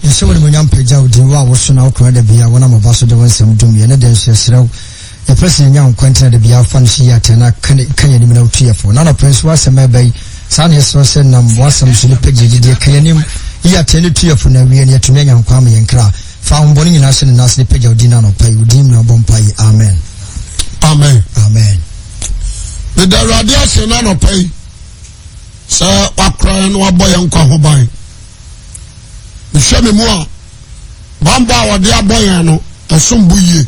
Yɛhyɛ wo animuonyam pagya wo din, wo a woso na wokora da biara, wonam ɔba so de wo nsɛm dom yɛn. Ɛnnɛ da yi nso yɛsrɛ wo, yɛpɛ sɛ yɛnya nkwa nti na da biara fa no so yi atɛn na ka yɛn anim na wotu yɛn fo. Na anɔpa yi nso w'asɛm a ɛba yi, saa na yɛsrɛ wo sɛ nam w'asɛm so ne pagya gyidie ka yɛn anim, yi atɛn ne tu yɛn fo na awie no yɛatumi anya nkwa ama yɛn kra. Fa ahombɔne nyinaa hyɛ ne nan ase ne pagya wo din no anɔpa yi. Wo din mu na wobɔ mpae yi. Amen. Amen. Amen. Meda Awurade ase na anɔpa yi sɛ wakora yɛn na wabɔ yɛn nkwa ho ban. Mehwɛ me mu a, bambɔ a wɔde abɔ yɛn no, ɛsom bo yie.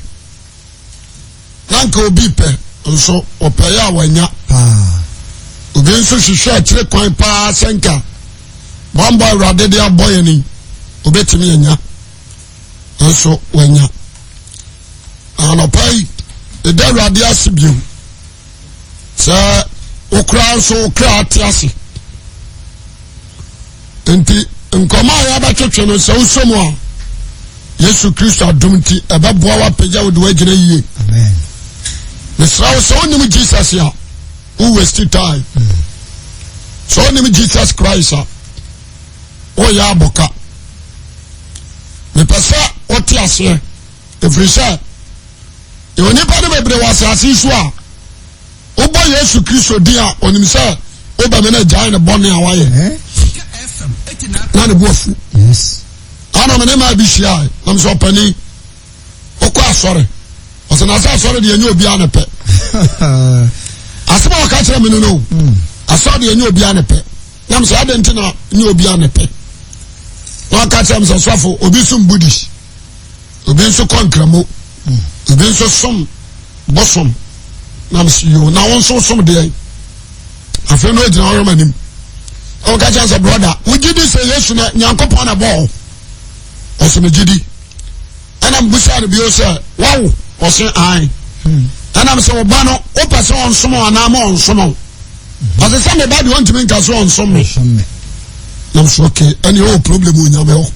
Na nka obi pɛ nso ɔpɛyɛ a wanya. Obi nso hwehwɛ akyire kwan paa sɛ nka bambɔ a Awurade de abɔ yɛn yi, obetumi anya. Nso wanya. Anɔpa yi, ɛda Awurade ase bio sɛ wokora nso wokra ate ase. Nti nkɔmɔ a yɛbɛtwetwe no sɛ wosɔ mu a, Yesu Kristo adom nti ɛbɛboa wapagya wo de woagyina yie. Mesrɛ wo sɛ wonim Jesus a, wo waste time. Sɛ wonim Jesus Christ a, woyɛ abɔka. Mepɛ sɛ wote aseɛ ɛfiri sɛ yɛwɔ nnipa no bebree wɔ asase so a wobɔ Yesu Kristo din a ɔnim sɛ wobɛmɛ no agyae ne bɔne a wayɛ na ne bo afu. Ana me ne maa bi hyiae na mesɛ ɔpani wokɔ asɔre ɔsɛ na sɛ asɔre deɛ ɛnyɛ obiara ne pɛ asɛm a ɔka kyerɛ me no no hmm. asɔre deɛ ɛnyɛ obiara ne pɛ na mesɛ adɛn nti na nyɛ obiara ne pɛ na ɔka kyerɛ me sɛ sɔfo obi som buddhist obi nso kɔ nkramo obi nso som bosom na mesɛ yo na wo nso som deɛ afei na ɔgyina ɔyɛ m'anim na ɔka kyerɛ sɛ brɔda wogye di sɛ yesu na nyankopɔn na bɔɔ ɔsɛ megye di ɛna mbusa no bio sɛ wawo ɔse ae ɛnam sɛ ɔba no wopɛ sɛ ɔnsom anaa ma ɔnsom ɔsɛ sɛ meba deɛ ɔntumi nka sɛ ɔnsom me nam so okay ɛne ɔwɔ problem onyame hɔ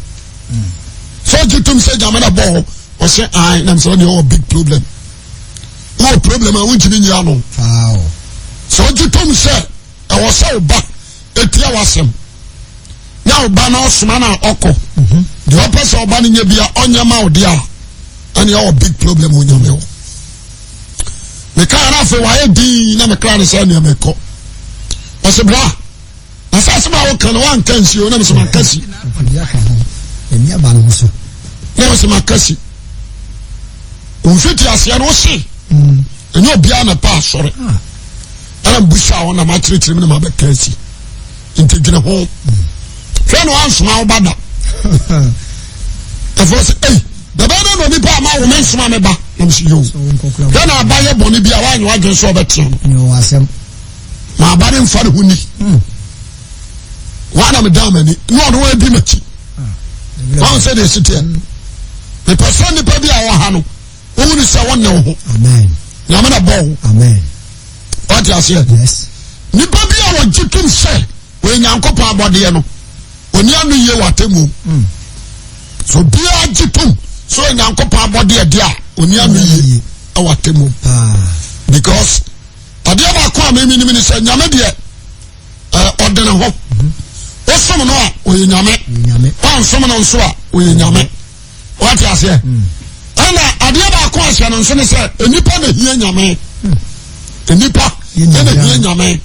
sɛ ɔgye tom sɛ nyame na bɔɔ ɔsɛ ae nam sɛ ɔne ɔwɔ big problem wowɔ problem a wontumi nyi ano sɛ ɔgye tom sɛ ɛwɔ sɛ ɔba ɛtia w'asɛm na ɔba na ɔsoma na ɔkɔ mhm. deɛ ɔpɛ sɛ ɔba no nyɛ bia ɔnyɛ ma ɔde a ɛne ɔwɔ big problem wɔ nyame hɔ mekaa no afei wayɛ din na mekra no sɛ nea mekɔ ɔsɛ bra na sɛ asɛm a woka no woanka nsi o na mesɛ maka si na mesɛ maka si mfiti aseɛ no wose ɛnyɛ obiara na pa asɔre ah. ɛna mbusa hɔ na makyerɛkyerɛ mu na mabɛka asi nti dwene ho hwɛ na wansoma wo ba da ɛfɔ sɛ ei bɛbɛ dɛ na onipa ama wo me nsoma me ba na mesɛ yo hwɛ na aba yɛ bɔne bi a woanyɛ wadwene sɛ ɔbɛtea no ma aba ne mfa ne ho ni hmm. wana meda m'ani na ɔno adi m'akyi ah, wɔn sɛ deɛ ɛsi teɛ hmm. mepɛ sɛ nnipa bi a wɔ ha no wohu ne sɛ wɔne wo ho nyame na bɔ wo wate aseɛ nnipa bi a wɔgye tom sɛ wɔyɛ nyankopɔn abɔdeɛ no ɔni ano yie wɔ atemmuom hmm. so obiara gye tom sɛ ɔyɛ nyankopɔn abɔdeɛ deɛ a ɔni ano yie wɔ atemmuom because adeɛ baako a mimi nim ne sɛ nyame deɛ ɔde ne ho wosom no a ɔyɛ nyame wansom no nso a ɔyɛ nyame wate aseɛ ɛna adeɛ baako a hyɛ no nso ne sɛ nnipa na hia nyame nnipa na hia nyame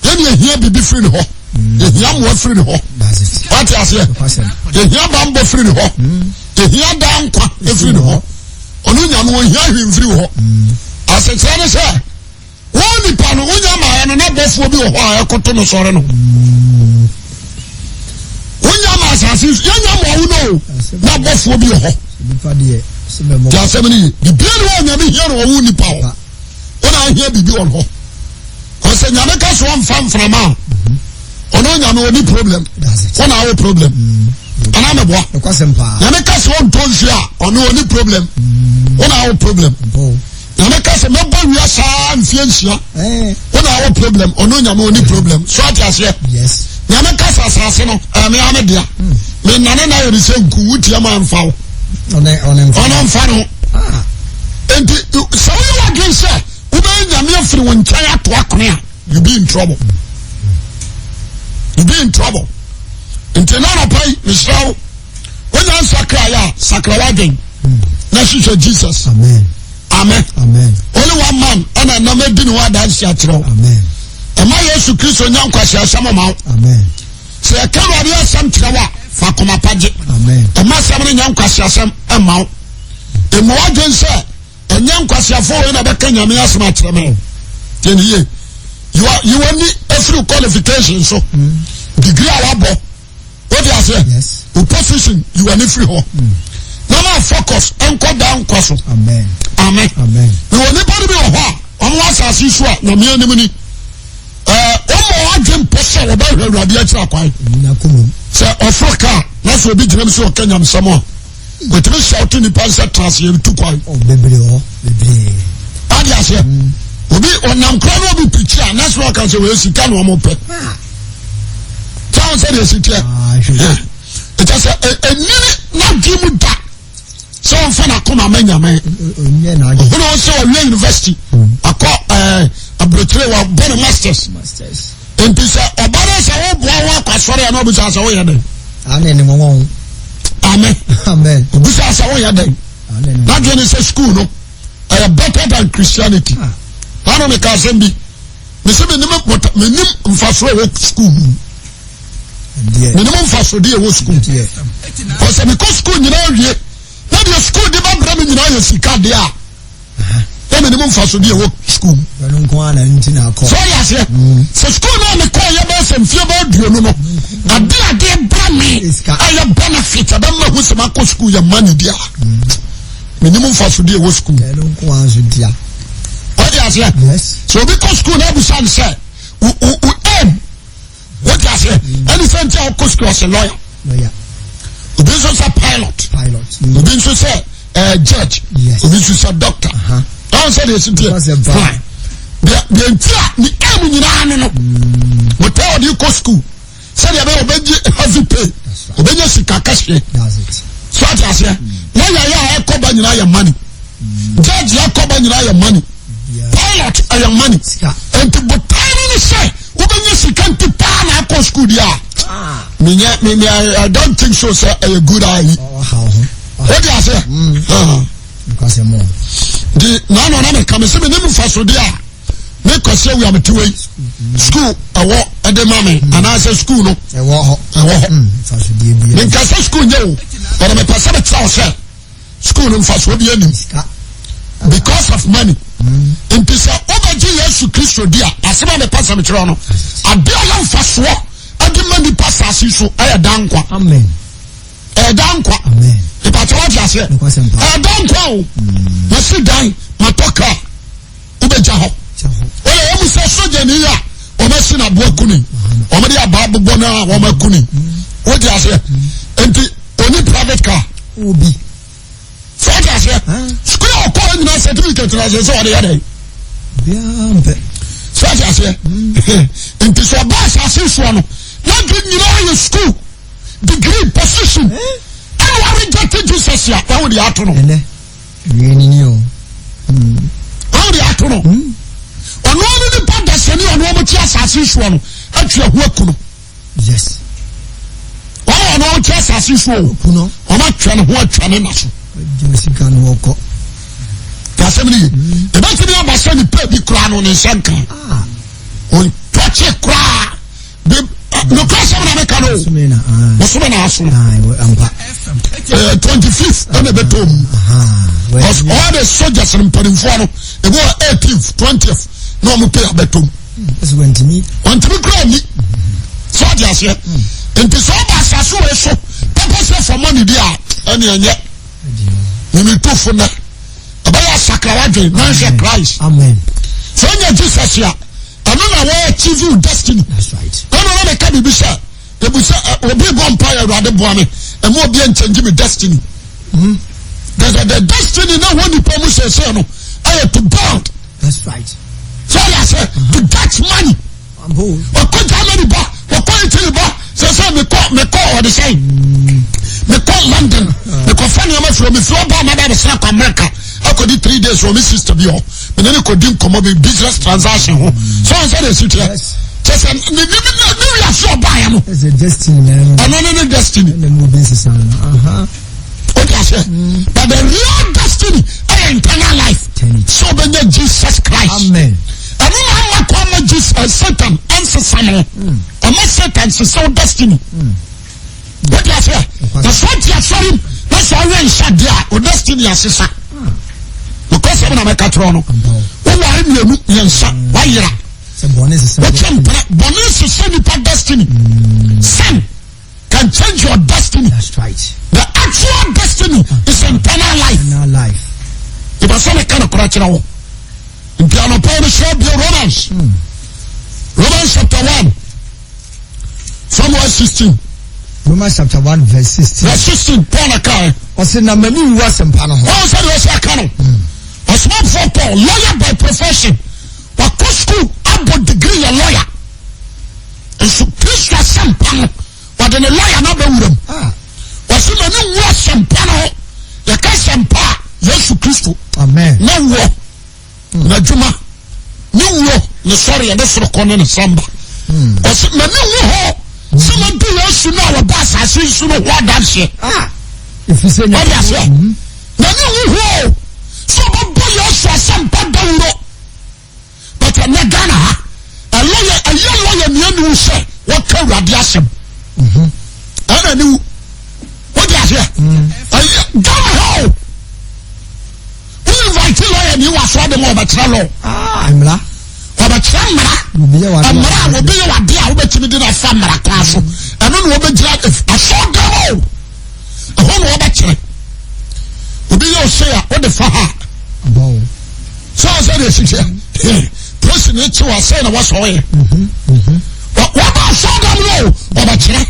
yɛne yɛhia biribi firi ne hɔ yɛhia mmoa firi ne hɔ wate aseɛ yɛhia bambɔ firi ne hɔ yɛhia daa nkwa firi ne hɔ ɔno nyame ɔhia hwee mfiri hɔ asekyerɛ ne sɛ wɔn nipa no wonya maayɛ no na bɔfoɔ bi wɔ hɔ a ɛkoto no sɔre no wonya ma asase so yɛnya ma ɔwo no na bɔfoɔ bi wɔ hɔ tí asɛm no ye bibia ne wɔ nyame hia no ɔwo nipa hɔ wona ahia biribi wɔ hɔ ɔsɛ nyame ka so ɔmfa mframa a ɔno nyame ɔni problem wona awo problem anaa mɛboa nyame ka so ɔntɔ nsuo a ɔno ɔni problem wona awo problem nyame ka sɛ mɛbɔ wia saa mfie nsia wona awo problem ɔno nyame ɔni problem so ate aseɛ nyame ka sɛ asase no ɛme ame dea menane na yɛde sɛ nku wotia ma mfa wo ɔno mfa no ah. nti sɛ woyɛ wadwen sɛ wobɛyɛ nyame afiri wo nkyɛn ato akone a you be in trouble you be in trouble nti na anɔpa yi mesrɛ wo wonya nsakra yɛ a sakra w'adwen na hwehwɛ Jesus. Amen. Amen. Amen. Only one man ɛna nam adi ne ho adansi akyerɛ wo. Amen. Ɛma Yesu Kristo nya nkwasi asɛm ma wo. Amen. Sɛ yɛka Awurade asɛm kyerɛ wo a, fa akoma pa gye. Amen. Ɛma asɛm no nya nkwasi asɛm ma wo. Emu adwen sɛ ɛnyɛ nkwasiafo wei na bɛka Nyame asɛm akyerɛ me. Yɛn yie. Yiwa ni efiri qualification so. Degree a wabɔ. O de aseɛ. O position yiwa ni firi hɔ. Na ma focus nkɔ da nkwa so. Amen. Amen. Mewɔ nipa no bi wɔ hɔ a wɔn wɔ asase so a Nyame anim ni. Ɛɛ wɔn ma wɔn adwene mpɔ sɛ wɔbɛhwɛ Awurade akyiri akwan. Sɛ ɔforo kaa na sɛ obi gyina mu sɛ ɔka nyamsɛm a wɔtumi hyɛ ɔto nipa nsɛ tena ase yɛn tu kwan. Oh, bebree hɔ bebree. Adi aseɛ obi ɔnam kura na obi pirikyi a na sɛ ɔka sɛ wɔyɛ sika na wɔn pɛ. Sáwọn sɛ deɛ si teɛ. Ɛkyɛ sɛ ɛnyini n'adwene mu da sɛ ɔnfa n'akoma ma nyame. Ɔhunu sɛ ɔwie university akɔ ɛɛ aburokyire wa bɔ ne masters. Nti sɛ ɔba no sɛ woboa wo akɔ asɔre a na ɔbisa sɛ woyɛ dɛn. Amen. Amen. Ɔbisa sɛ woyɛ dɛn. N'adwene sɛ school no ɛyɛ better than Christianity. Ano ne ka asɛm bi. Mese menim bɔta menim mfasoɔ ɛwɔ school mu. Menim mfasoɔ deɛ ɛwɔ school. Kɔsɛ mekɔ school nyinaa wie na deɛ school de bɛbrɛ me nyinaa yɛ sika deɛ a. Na menim mfaso deɛ ɛwɔ sukuu mu. Sɛ ɔyɛ aseɛ sɛ sukuu no a mekɔɔ yɛ bɛyɛ sɛ mfie bɛyɛ aduonu no ade adeɛ bra me ɛyɛ benefit ɛbɛma hu sɛ makɔ sukuu yɛ money deɛ a menim mfaso deɛ ɛwɔ sukuu ɔde aseɛ sɛ obi kɔ sukuu na abusa no sɛ wo aim Wọ́n ti ase ẹni sẹ́ ntí a ọkọ sukuu ọsẹ lọ́yà. Obi nso sẹ pilot. Obi nso sẹ eh, judge. Obi nso sẹ doctor. Ọ̀hún sẹ́ deɛ esi tiẹ̀. Fine. Deɛ deɛ nti a ne aim nyinaa no no. Wɔtɛ ɔde kɔ sukuu sɛdeɛ ɛbɛyɛ ɔbɛgye heavy pay. Ɔbɛnya sika kɛseɛ. So ate aseɛ. Lọ́yà yɛ a ɛkɔ ba nyinaa yɛ money. Judge yɛ akɔ ba nyinaa yɛ money. Pilot ɛyɛ money. Nti botae no ne sɛ wobɛnya sika nti paa na akɔ school deɛ a ah. menyɛ me me I don't think so sɛ ɛyɛ good ayi. Wode aseɛ. Nti naano na meka me sɛ menim mfasodeɛ a me kwasi awi a mete wei school ɛwɔ ɛde ma me anaasɛ school no ɛwɔ hɔ. Ɛwɔ hɔ. Menka sɛ school nyɛ o, but mepɛ sɛ mekyerɛ wo sɛ school no mfasoɔ bi anim because of money nti sɛ wobɛgye Yesu Kristo di a asɛm a mepɛ sɛ mekyerɛ no adeɛ a yɛ mfasoɔ ɛde ma nipa saase so ɛyɛ da nkwa ɛyɛ da nkwa ìpàtɛ wate aseɛ ɛyɛ da nkwa o masi dan matɔ kaa wobɛgya hɔ ɔyɛ wɔn sɛ sogyani a wɔn asi n'aboa kuni wɔn de abaa bobɔ no a wɔn akuni wote aseɛ nti oni private car obi sɛ wote aseɛ sukuu a ɔkɔɔ nyinaa certificate na sɛ sɛ ɔde yɛ dɛn sɛ wote aseɛ nti sɛ ɔba asase soɔ no n'adwe nyinaa yɛ sukuu degree position ɛna wɔreject Jesus a wɔn de ato no. Wie ni ni o. Wɔn de ato no. Ɔno ano nipa dasani ɔno wɔn ti asase soɔ no atwa ho aku no. Yes. Wɔn a ɔno wɔn ti asase soɔ o. Aku no. Wɔn atwa ne ho atwa ne na so. Gye sika no wɔkɔ. Yasɛm ni ye. Ebetumi aba sɛ nipa bi koraa no ne nsa nka. Ah. Ɔntɔkye koraa. Nokura sɛm na meka no bosome na aso 25th ɛna ɛbɛtɔ mu because all the soldiers no mpanimfoɔ no ebi wɔ 18th 20th na wɔn pay abɛtɔ mu wɔntumi kura ni sɛ ɔde aseɛ nti sɛ ɔba asase wɔ so pɛpɛ sɛ fɔmɔ ne di a ɛne ɛnyɛ memetofo nɛ ɛbɛyɛ asakra wadwen na nhwɛ Christ sɛ ɛnyɛ Jesus a ɛno na wɔ achieve wo destiny ɛno na meka biribi sɛ ebu sɛ obi bɔ mpa yɛ awurade boa me ɛmu obi nkyɛngye me destiny hmm? the, the destiny na wɔ nipa mu sɛsɛ no ɛyɛ to build That's right. So I say to get money. Ɔkɔ Germany ba, ɔkɔ Italy ba, sɛ sɛ mekɔ mekɔ ɔde sɛn mekɔ London mekɔ fa nneɛma firi mi firi ɔba amaba abɛsena kɔ America akɔdi 3 days wɔ me sister bi hɔ mene ne kɔdi nkɔmmɔ bi business transaction ho sɛ ɔn sɛ de ɛsi teɛ kyɛ sɛ ne ne ne ne wiase ɔbaeɛ no ɛno ne ne destiny. aseɛ? But the real destiny ɛyɛ internal life. Sɛ ɔbɛnya Jesus Christ. Amen. Ɛno na ama kɔ ama Jesus eh, Satan ɛnsesa no. Ɔma Satan sesa wo destiny. Wode aseɛ? Na sɛ ɔte asɔre mu na sɛ ɔwɛ nhyɛ deɛ a, o destiny asesa. Nokwasɛm na mɛka kyerɛ no. Woware mmienu mmiɛnsa wayera. Wotwe mpena bɔne sesa nipa destiny. Sin can change your destiny. That's right. The actual destiny is internal life. Internal life. Ìbá sọ mi ká nìkúrẹ́ kyerɛ wo. Nti anɔpa yi mesrɛ bio Romans. Romans chapter 1 from verse 16. Romans chapter 1 verse 16. Verse 16 Paul na kaa. Ɔsɛ na m'ani nwu asɛmpa no ho. Wɔn sɛ deɛ ɔsɛ aka no. Ɔsomafoɔ Paul lawyer by profession. Wakɔ school abɔ degree yɛ lawyer. Nso Kristo asɛmpa no wɔde ne lawyer no abɛwura mu. Ah. Wɔsɛ m'ani nwu asɛmpa no ho. Yɛka asɛmpa a Yesu Kristo. Amen. Na wɔ. N'adwuma, ne wuo, ne sɔreɛ, ne sorokɔ ne ne samba. Ɔsɛ m'ani nwu hɔ sɛ madi Yesu no a wɔba asase yi so no ho adanseɛ. Ah, ɛfiri sɛ Ɔde aseɛ. M'ani nwu hɔ sɛ ɔbɛbɔ Yesu asɛmpa dawuro. But ɛnɛ Ghana ha, ɛlɔyɛ ɛyɛ lɔyɛ nea aniwu sɛ wɔka Awurade asɛm. Ɛna aniwu. Wode aseɛ. Ɛyɛ Ghana ha o. Wo invite lawyer ni wɔ asɔre de ma ɔbɛkyerɛ law. Ah, mmara. Ɔbɛkyerɛ mmara. Mmara a obi yɛ wade a wobɛtumi de no afa mmara kwan so. Ɛno na wɔbɛgyina asɔre dɛm o. Ɛhɔ na wɔbɛkyerɛ. Obi yɛ ɔsɛ a wode fa ha. Sɛ ɔsɛ deɛ ɛsi kyɛ. Presi ne kyew asɛ na wɔsɔ yɛ. Wɔba asɔre dɛm no o ɔbɛkyerɛ.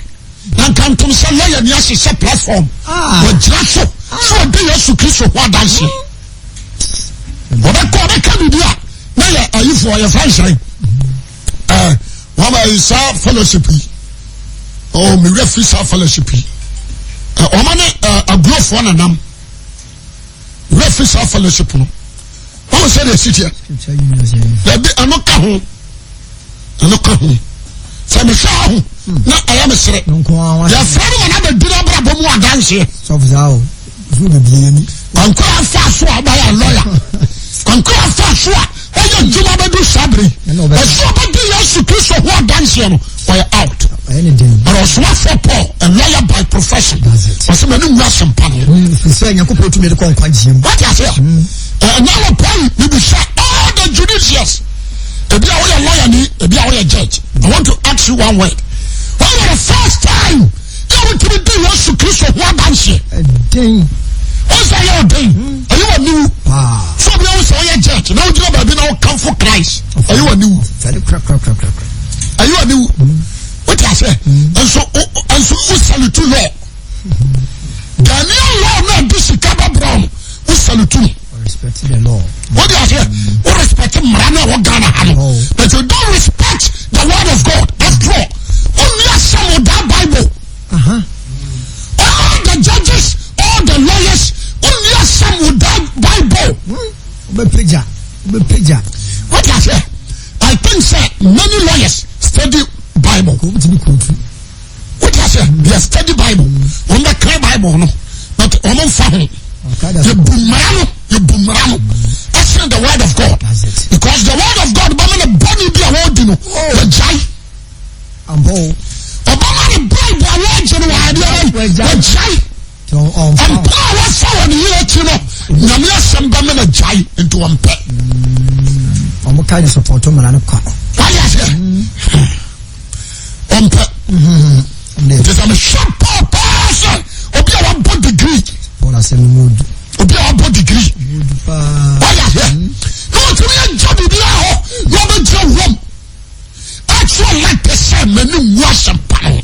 Na nka ntom sɛ lɔya ni ahyehyɛ platform. Ah. Wɔgyina so sɛ ɔde Yesu Kristo ho adanseɛ. Ɔbɛkɔ ɔbɛka biribi a na yɛ ayifoɔ yɛfa nhyɛn. Ɛɛ wɔn ayi saa fellowship yi. Ɔɔ mewura fi saa fellowship yi. Ɛ wɔn ne ɛ agurofoɔ nanam. Wura fi saa fellowship no. Wɔn sɛ deɛ si teɛ. Dabi ɛno ka ho. Ɛno ka ho. Sɛ mehwɛ aho na ɛyɛ me sere. Yɛfrɛ no ma no abɛdi no abrabɔ mu adanseɛ. Kwankora afa so a ɔbɛyɛ lɔya. Kwankora afa so a ɔyɛ adwuma bɛdu saa bere yi. Ɛsɛ ɔbɛdi Yesu Kristo ho adanseɛ no ɔyɛ out. But ɔsomafoɔ Paul, a lawyer by profession, ɔsɛ mɛ ne nwu asɛmpa no. Sɛ Nyankopɔn tumi de kɔ nkwagyeɛ mu. Wate aseɛ? Ɛnyɛ wɔ Paul bibisa all the judicious. Ebi a woyɛ lawyer ni, ebi a woyɛ judge. I want to ask you one word. When was the first time yɛ wotumi di Yesu Kristo ho adanseɛ? Ɛden. Wọ́n sɛ ɛyɛ ɔden. Ɛyɛ wɔ niwu. Sɛ obi awo sɛ ɔyɛ judge na wogyina baabi na ɔkamfo Christ. Ɛyɛ wɔ niwu. Ɛyɛ wɔ niwu. Wote aseɛ? Nso nso wo salute law. Ghanaian law náà di sika bɛ brɛ no wo salute no. Respect the law. What do you say? Wo respect mmara náà wɔ Ghana ha no. But you don't respect the word of God. After all, only asɛm wɔ that Bible. Uh-huh. All the judges, all the lawyers, only asɛm wɔ that Bible. Wobɛpagya, wobɛpagya. What do you say? I think say many lawyers study Bible. Wobɛtumi kootu. What do you say? They study Bible. Wɔn bɛ kra Bible no, but wɔn nfa ho. Yɛ bu mmara no, yɛ bu mmara no. Ɛsɛn the word of God. Because the word of God bɛma ne bɔnni bi a wɔredi no, wɔgyae. Ɔbɛma ne bribe a wɔregye no wɔ adeɛ wɔgyae. Mpa a wɔfa wɔ ne yere akyi no, Nyame asɛm bɛma no agyae nti wɔmpɛ. Wɔn ka de sɔpɔtɔ mmara no kwa. Wáyé aseɛ. Wɔmpɛ. Nti sɛ mehwɛ Paul paa sɛ obi a wabɔ degree. Paul asɛm no mu du. Obi a wabɔ degree. Mu du paa. Wáyé aseɛ. Na wɔtumi agya biribiara hɔ na wɔbɛgyina Rome. Ɛkyerɛ lɛtɛ sɛ m'ani nwu asɛmpa no.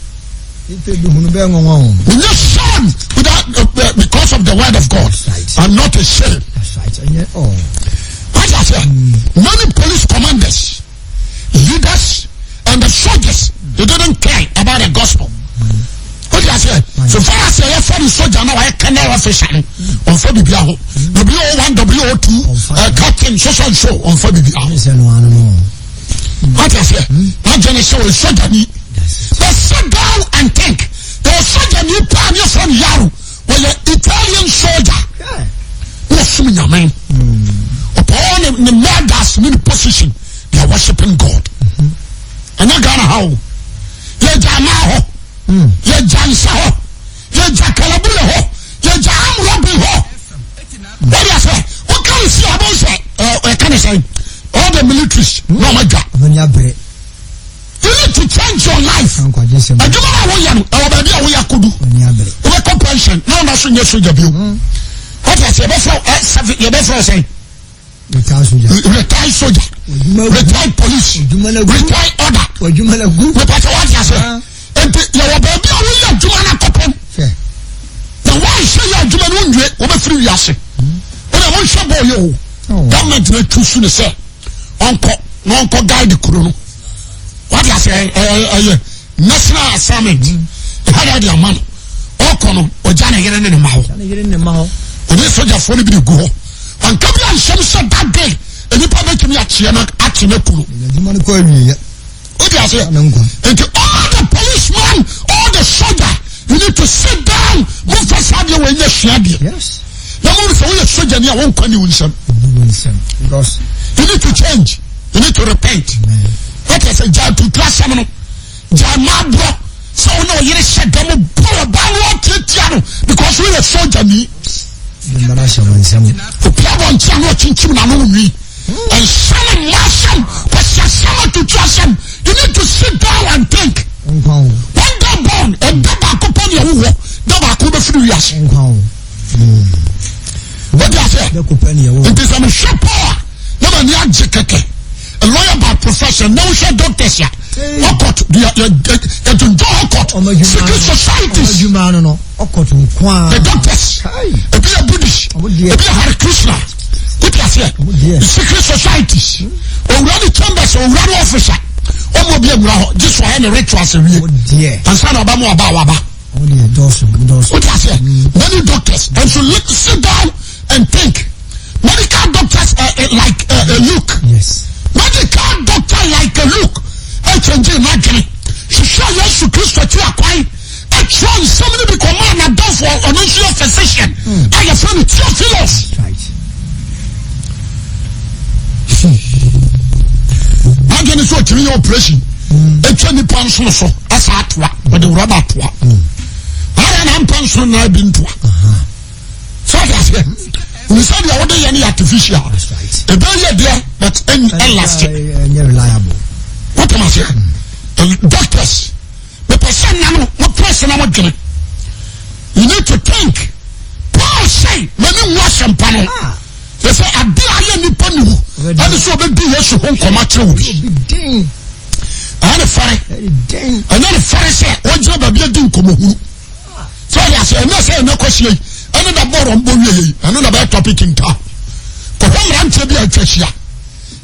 Nipa bi hunu bɛɛ nwanwa o. Menyɛ shame without because of the word of God. Right. I'm not ashamed. That's right. Ɛnyɛ oh. What I say? Many police commanders, leaders, and the soldiers, they didn't care about the gospel. What I say? So far as yɛ fɛ ni soldier na wayɛ colonel officer no, ɔnfɛ bibi aho. W01, W02, captain, so so and so, ɔnfɛ bibi aho. Ɛsɛ no ano no. What I say? N'adwene sɛ ɔyɛ sogyani. But sit down and think. Ɔyɛ sogyani paa ne yɛfrɛ no Yaro. Ɔyɛ Italian soldier. nyame. Ɔpɛ all ne ne medals ne ne position they are worshiping God. Ɛnyɛ Ghana ha o. Yɛgya amaa hɔ. Yɛgya nsa hɔ. Yɛgya kalabule hɔ. Yɛgya amurɔbi hɔ. Wọ́n yà sẹ́, wọ́n kàn sí abọ́ sẹ́, ẹ̀ ẹ̀ kàn sẹ́yìn. All the militaries náà wọ́n adwa. You need to change your life. Adwuma na woyɛ no, ɛwɔ baabi a woyɛ akodu. Wobɛkɔ pension na ɔna so nyɛ soja bio. Wọ́n ti ase yɛbɛfrɛ ɛ sɛfi yɛbɛfrɛ sɛn. Retired soldier, retired police, retired order. Nípa sɛ wọ́n ti ase. Nti yɛwɔ baabi a woyɛ adwuma no akɔpem. Na wɔnhyɛ yɛ adwuma no nwie wɔbɛfiri wiase. Wọ́n na wɔnhyɛ bɔɔl yɛ o. Government na tu su ne sɛ ɔnkɔ na ɔnkɔ guide kuro no. Wate ase ɛyɛ national assignment. Ɛha de ade ama no. Ɔkɔ no ɔgya ne yere ne ne mma hɔ. Ɔne sogyafoɔ no bi de gu hɔ. Anka bi anhyɛm sɛ that day nnipa bɛtumi akyeɛ no akye no aku no. Wode aseɛ? Nti all the policeman, all the soldier, you need to sit down. Momfa saa adeɛ wɔ ɛnyɛ sua adeɛ. Na mo sɛ woyɛ sogyani a wonkwa ne wo nsam. You need to change. You need to repent. What I say, gya tutu asɛm no. Gya mmaa borɔ sɛ wo ne ɔyere hyɛ dɛm bɔ ɔbaa no ɔtiatia no because woyɛ sogyani. Obi abɔnten a na ɔkyinkyim n'ano nwi. Nsa ne mma asɛm, kwasi asɛm, atutu asɛm. You need to sit down and think. One day born, ɛda baako pɛ ne ɛwo hɔ, da baako bɛfiri wiase. Wọ́n ase. Nti sɛ mehwɛ Paul a, na ma ni agye kɛkɛ. A lawyer by profession, na wohwɛ doctors a, ɔkɔt, yɛdwendwɔ ɔkɔt, secret societies. The doctors, ebi yɛ Buddhist, ebi yɛ Hare Krishna. Wọ́n ase. Secret societies, owura ne chambers, owura ne officer, wɔn obi awura hɔ, gye so ayɛ ne rituals awie. Ansa na ɔba mu ɔba a waba. What I say? Many doctors, and so look, sit down and think. Medical doctors uh, uh, like uh, uh, Luke. Yes. Medical doctor like a Luke. Ɛkyɛnjɛ n'adwene. Hwehwɛ Yesu Kristo akyi akwan. Ɛkyerɛ nsɛm no bi kɔmaa n'adɔfo ɔno nso yɛ physician. A yɛfrɛ no Theophilus. Adwene sɛ ɔtumi yɛ operation. Ɛtwa nipa nsono so asa atoa. Ɔde rɔba atoa. Ara na mpa nsono na bi ntoa. Sɛ ɔde aseɛ. Nisɛ deɛ wode yɛ no yɛ artificial. Ebe yɛ deɛ but ɛnlaste. Wotem aseɛ. Doctors mepɛ sɛ nna no mo press na mo dwene. You need to think. Paul say mani nwu asɛmpa no. Ah. Yɛ sɛ ade a ayɛ nipa ne wu ɛne sɛ ɔbɛdi Yesu ho nkɔmɔ akyerɛ wo bi. Ɛyɛ ne fɛre. Ɛnyɛ ne fɛre sɛ ɔgyina baabi adi nkɔmɔ hunu. Sɛ ɔde ase ɛnyɛ sɛ ɛnyɛ kɔsie yi ɛne na bɔɔlɔ mbɔ wie yi ɛno na bɛyɛ topic nta. Kɔhwɛ mmeranteɛ bi a atwa ahyia.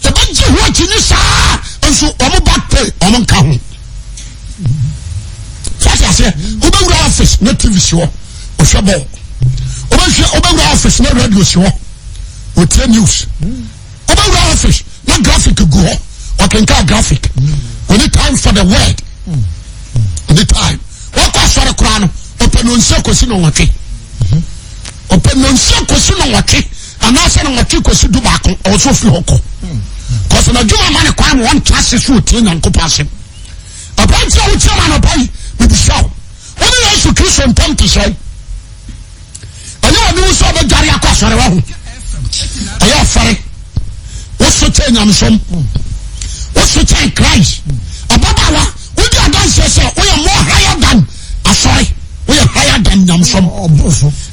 Yɛbɛgye ho akyinnye saa nso wɔn back pay wɔn nka ho. Fati aseɛ wobɛwura office na TV si hɔ ɔhwɛ bɔɔl wobɛhwɛ wobɛwura office na radio si hɔ ɔtie news wobɛwura office na graphic gu hɔ ɔkenkan graphic only time for the word only time wɔkɔ asɔre koraa no ɔpɛ nonsia kɔsi nɔnwɔtwe ɔpɛ nonsia kɔsi nɔnwɔtwe anaasɛ nɔnwɔtwe kɔsi du baako ɔwɔ so ofiri hɔ kɔ kɔsɛ n'adwuma ma ne kwan ma wɔntra ase so otie nyankopɔn asɛm aberanteɛ a wotie ma anɔpa yi mebisa wo wone yesu kristo ntam te sɛn ɛyɛ ɔne wo sɛ ɔbɛdware akɔ asɔre wɔ ho ɛyɛ ɔfɛre woso kyɛn nyamesom woso kyɛn christ ababaawa wodi adanseɛ sɛ woyɛ more higher than asɔre woyɛ higher than nyamesom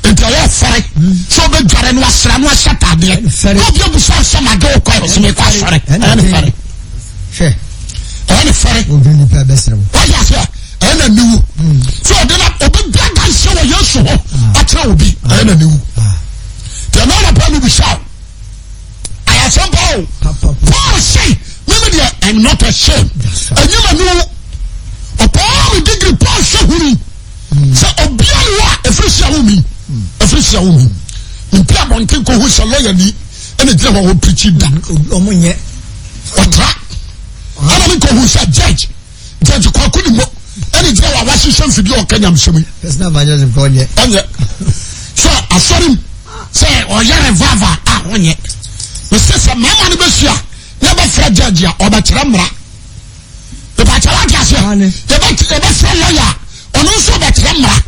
nti ɛyɛ ɔfɛre sɛ ɔbɛdware no asra no ahyɛ taadeɛ na obi abusa sɛ made wo kɔ ɛsɛ mekɔ asɔre ɛyɛ ne fɛre ɛyɛ ne fɛre wayɛ aseɛ ɛyɛ na niwu sɛ ɔde na ɔbɛdi adanseɛ wɔ Yesu ho akyerɛ obi ɛyɛ na niwu deɛ na ɔnapɛ no bisa o ayɛ asɛm pa o Paul say mímí deɛ I'm not ashamed ɛnyɛ ma niwu ɔpɔɔ mi digiri Paul sɛ hunu sɛ obia ne hɔ a ɛfiri si awo mi ɛfiri si awo mi mpi abɔnten kɔ hu sɛ lɔya ni ɛna gyina hɔ a wɔpirikyi da ɔtra ɛna mi kɔ hu sɛ judge judge kwaku ni mo ɛna gyina hɔ a wahyehyɛ mfidie a ɔka nyamsɛm yi Personal evangelism kɔ ɔnyɛ. Ɔnyɛ sɛ asɔre mu sɛ ɔyɛ revival a. Ɔnyɛ. Mesɛ sɛ mmarima no bɛhyia na yɛbɛfrɛ judge a ɔbɛkyerɛ mmara. Mepakyɛ wate aseɛ? Yɛbɛfrɛ lawyer a ɔno nso ɔbɛkyerɛ mmara.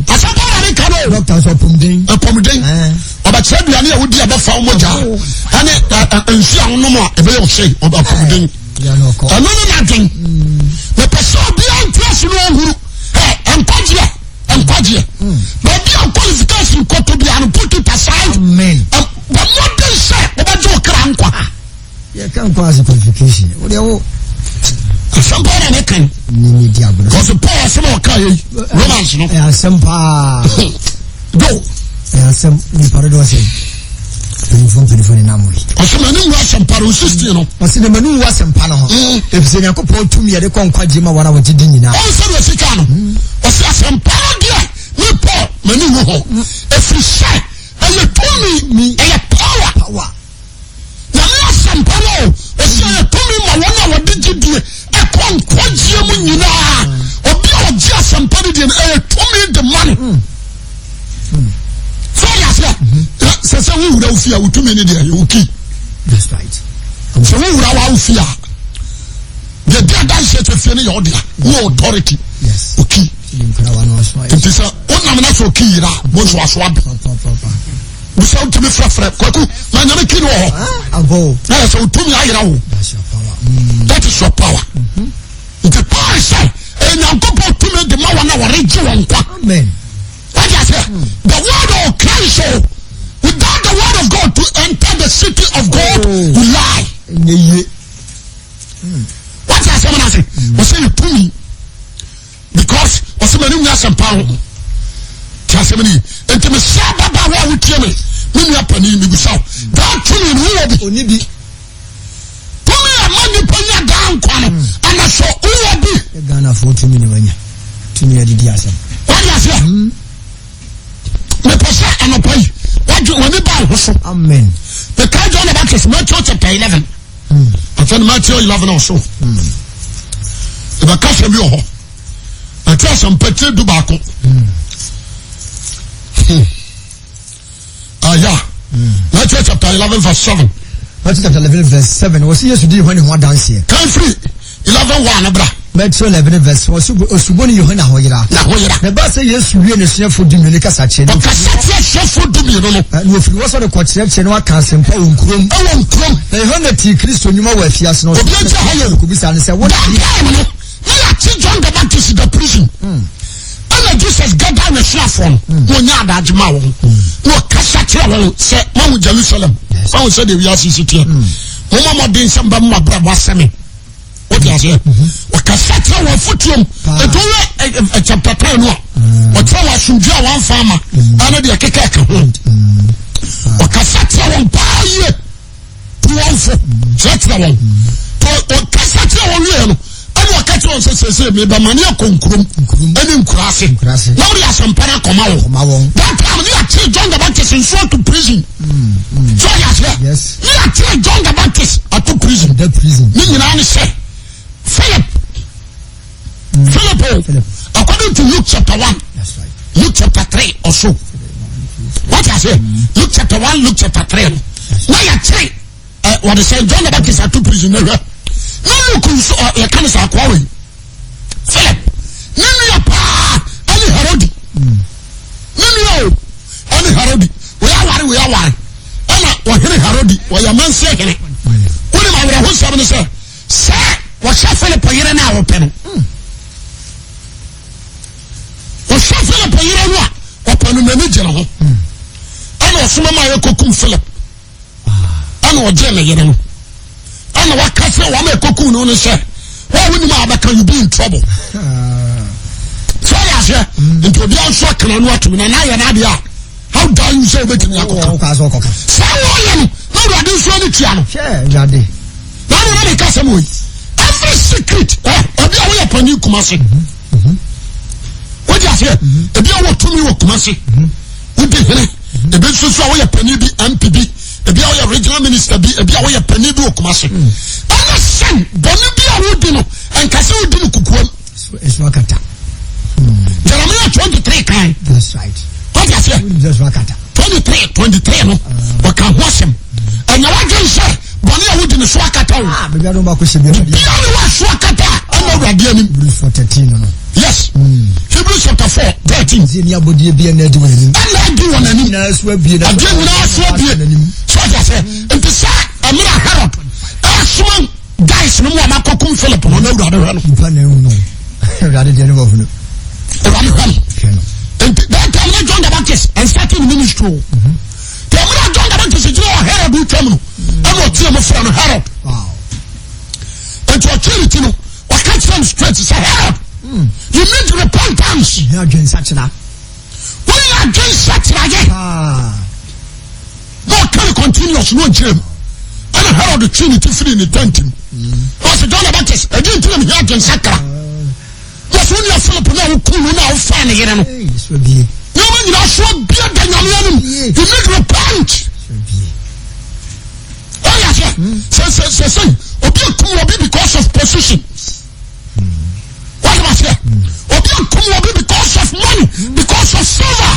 Asɛm pa na meka no. Dɔkta nso apɔmuden. Apɔmuden. Ɔbɛkyerɛ aduane a wodi a ɛbɛfa wo mogya ɛne nsuo a wonom a ɛbɛyɛ ɔhyɛ apɔmuden. Ɛno ne n'adwen. Mepɛ sɛ obiara nte ase na ɔhuru. Ɛ nkwagyeɛ nkwagyeɛ. Baabi a qualification kɔtɔ biara no put it aside. Amen. Bɔ mmɔden sɛ wobɛgye wo kra nkwa. Yɛka nkwa ase qualification. Wo deɛ wo. Asɛm paa na ne kan. Ne ne di agorɔ. Kɔsi Paul asɛm a ɔka yɛ yi Romans no. Ɛyɛ asɛm paa. Do. Ɛyɛ asɛm nipa dodoɔ sɛ mpanyinfoɔ mpanyinfoɔ ne nam yi. Ɔsɛ mɛ ni nwu asɛm pa no 16 no. Ɔsɛ na mɛ ni nwu asɛm pa no ho. Efisɛ Nyankopɔn tumi yɛde kɔ nkwagye ma wɔn a wɔgye di nyinaa. Ɔn sɛ deɛ sika no. Ɔsɛ asɛm pa no deɛ ne Paul mɛ ni nwu ho. Efiri sɛ ɛyɛ tumi ɛyɛ power. Power. Nyame asɛmpa no o, ɔsi ɛyɛ tumi ma wɔn a wɔde gyidie ɛkɔ nkwagyeɛ mu nyinaa. Obi a ɔgye asɛmpa no deɛ no ɛyɛ tumi de ma no. Sɛ ɔde aseɛ, sɛ sɛ wowura wo fie a wo tumi no deɛ ɛyɛ wo key. Sɛ wowura wo fie a, deɛ di adanseɛ sɛ fie no yɛ ɔdea, wo authority, wo key. Nti sɛ wonam na sɛ ɔkey yera a, wo nso aso abe. Bisa wotumi frɛfrɛ kwaku na nyame ki no wɔ hɔ na yɛ sɛ wotumi ayera wo. That is your power. Mm-hmm. Nti Paul sɛ ɛyɛ Nyankopɔn tumi de ma wɔn a wɔregye wɔn nkwa. Wadi aseɛ? The word of Christ o. Without the word of God to enter the city of God, oh. you lie. Wati asɛm no ase? Wɔsɛ yɛ tumi. Because ɔsɛ m'ani nwu asɛmpa ho. Ti asɛm no yi. Nti mesrɛ ababaawa a wotie me, me nua panin mebisa wo. Daa tumi no wowɔ bi? Ɔni bi. Tumi a ma nipa nya daa nkwa no, hmm. ana so wowɔ bi? Ghanafoɔ tumi na wanya. Tumi a didi asɛm. Wadi aseɛ? Hmm. Mepɛ sɛ anɔpa yi, wadwe w'ani ba wo ho so. Amen. Mekae John the Baptist, Matthew chapter 11. Hmm. Afei no Matthew 11 ɔso. Hmm. Ɛbɛka sɛ bi wɔ hɔ. Ɛte asɛmpa tire du baako. Hmm. Aya. Matthew chapter 11 verse 7. Matthew chapter 11 verse 7. Wɔsi Yesu di Yohane ho adanseɛ. Kan firi 11 1 no bra. Matthew 11 verse 1. Wɔsi Osuboni Yohane ahoyera. Na ahoyera. Na ɛbaa sɛ Yesu wie n'asuafoɔ dummienu kasa kyerɛ no. Ɔkasa kyerɛ asuafoɔ dummienu no. Na ofiri hɔ sɔre kɔkyerɛkyerɛ na waka asɛmpa wɔ nkurom. Ɛwɔ nkurom. Na Yohane tii Kristo nnwuma wɔ afiase no. Obi agya ha yɛ o. Kobisa no sɛ wɔn. That time no. Na yɛakye John the Baptist da prison. Ɛna Jesus gada n'asuafoɔ no na ɔnya adagye ma wɔn na ɔkasa kyerɛ wɔn sɛ mahu Jerusalem mahu sɛ deɛ wiase si teɛ momma mmɔden sɛ mbɛma mo abrabɔ asɛ me wote aseɛ ɔkasa kyerɛ wɔn afotuom ɛti woyɛ chapter 10 no a ɔkyerɛ wɔn asomdwe a wɔamfa ama ɛne deɛ ɛkeka ɛka ho ɔkasa kyerɛ wɔn paa yie tu wɔn fo kyerɛkyerɛ wɔn to ɔkasa kyerɛ wɔn wieɛ no ɛna ɔka kyerɛ wɔn sɛ sɛsɛ mebɛma ne akɔ nkurom ɛne nkuraase na wode asɛmpa no akɔma wɔn that time ne yɛkyere John the Baptist nso ato prison so ɔde aseɛ ne yɛkyere John the Baptist ato prison ne nyinaa ne sɛ Philip Philip o according to Luke chapter 1 Luke chapter 3 or so what I say Luke chapter 1 Luke chapter 3 no na yɛkyere wɔde sɛ John the Baptist ato prison na hwɛ na Luke nso yɛka no sɛ akoa wei Philip ne nua paa ɛne Herode ne nua o ɛne Herode wei aware wei aware ɛna ɔhene Herode wɔyɛ amansie hene wonim awerɛhosɛm ne sɛ Sɛ wɔhyɛ Philip yere no a wɔpɛ no. Wɔhyɛ Philip yere no a wɔpɛ no n'ani gyina ho. Ɛna ɔsoma ma yɛkɔkum Philip. Ɛna ɔgye ne yere no. Ɛna waka sɛ wɔn a ɛkɔkum no no sɛ wɔn a wonim a wɔbɛka you be in trouble. Sɛ ɔyɛ aseɛ nti obiara nso akana no atum na n'ayɛ n'adeɛ a. How dare you sɛ wobɛtumi akɔka saa wɔyɛ no na awurade nso ani tua no. Na na meka sɛm wɔ yi every secret ebi a woyɛ panin kuma se wogye aseɛ ebi a wɔ tumi wɔ kuma se wodi hene ebi nso so a woyɛ panin bi MP bi ebi a woyɛ regional minister bi ebi a woyɛ panin bi wɔ kuma se ɛne sɛn bɔne bi a wodi no ɛnkasa wodi no kukuam. Ɛso akata. Jeremiah 23 kan. That's right. Wọ́n ti aseɛ. Ɛso akata. 23. 3 23 no ɔka ho asɛm. Ɛnyɛ wadwen sɛ bɔne a wodi ne so akata o. Ah, baabi a no baako hyɛ biara. Bia ne wa so akata ɛna awurade anim. Hebrews 4 13 no. Yes. Hebrews chapter 4 13. Nti ni abɔdeɛ bi ɛna adi wɔn anim. Ɛna adi wɔn anim. Nyinaa so abie. Adeɛ nyinaa so abie. So ɔdi ase. Nti sɛ ɛmira Herod ɛsoma guys no mu a makɔkum Philip no na awurade hwɛ no. Nipa na ehu no. Awurade deɛ ne wɔ hunu. Awurade hwɛ no. Nti that time na John the Baptist and starting ministry o. Nti ɛmira John the Baptist gyina wɔ Herod twam no ɛna ɔteɛ mu frɛ no Herod. Nti ɔtwe ne ti no ɔka kyerɛ no straight sɛ Herod you need repentance. Woyɛ adwensakyera. Woyɛ adwensakyera yɛ. Na ɔka no continuous na ɔnkyerɛ mu. Ɛna Herod twe ne ti firi ne tent mu. Ɔsɛ John the Baptist ɛdi nti na mehia adwensakra. Yɛsɛ wo nua Philip na woku no na wofaa ne yere no. Nneɛma nyinaa so abia da nyame anim. You need repent. Ɔyɛ sɛ sɛ sɛ sɛ sɛ obi akum obi because of position. Wɔyɛ ma sɛ obi akum obi because of money, because of silver,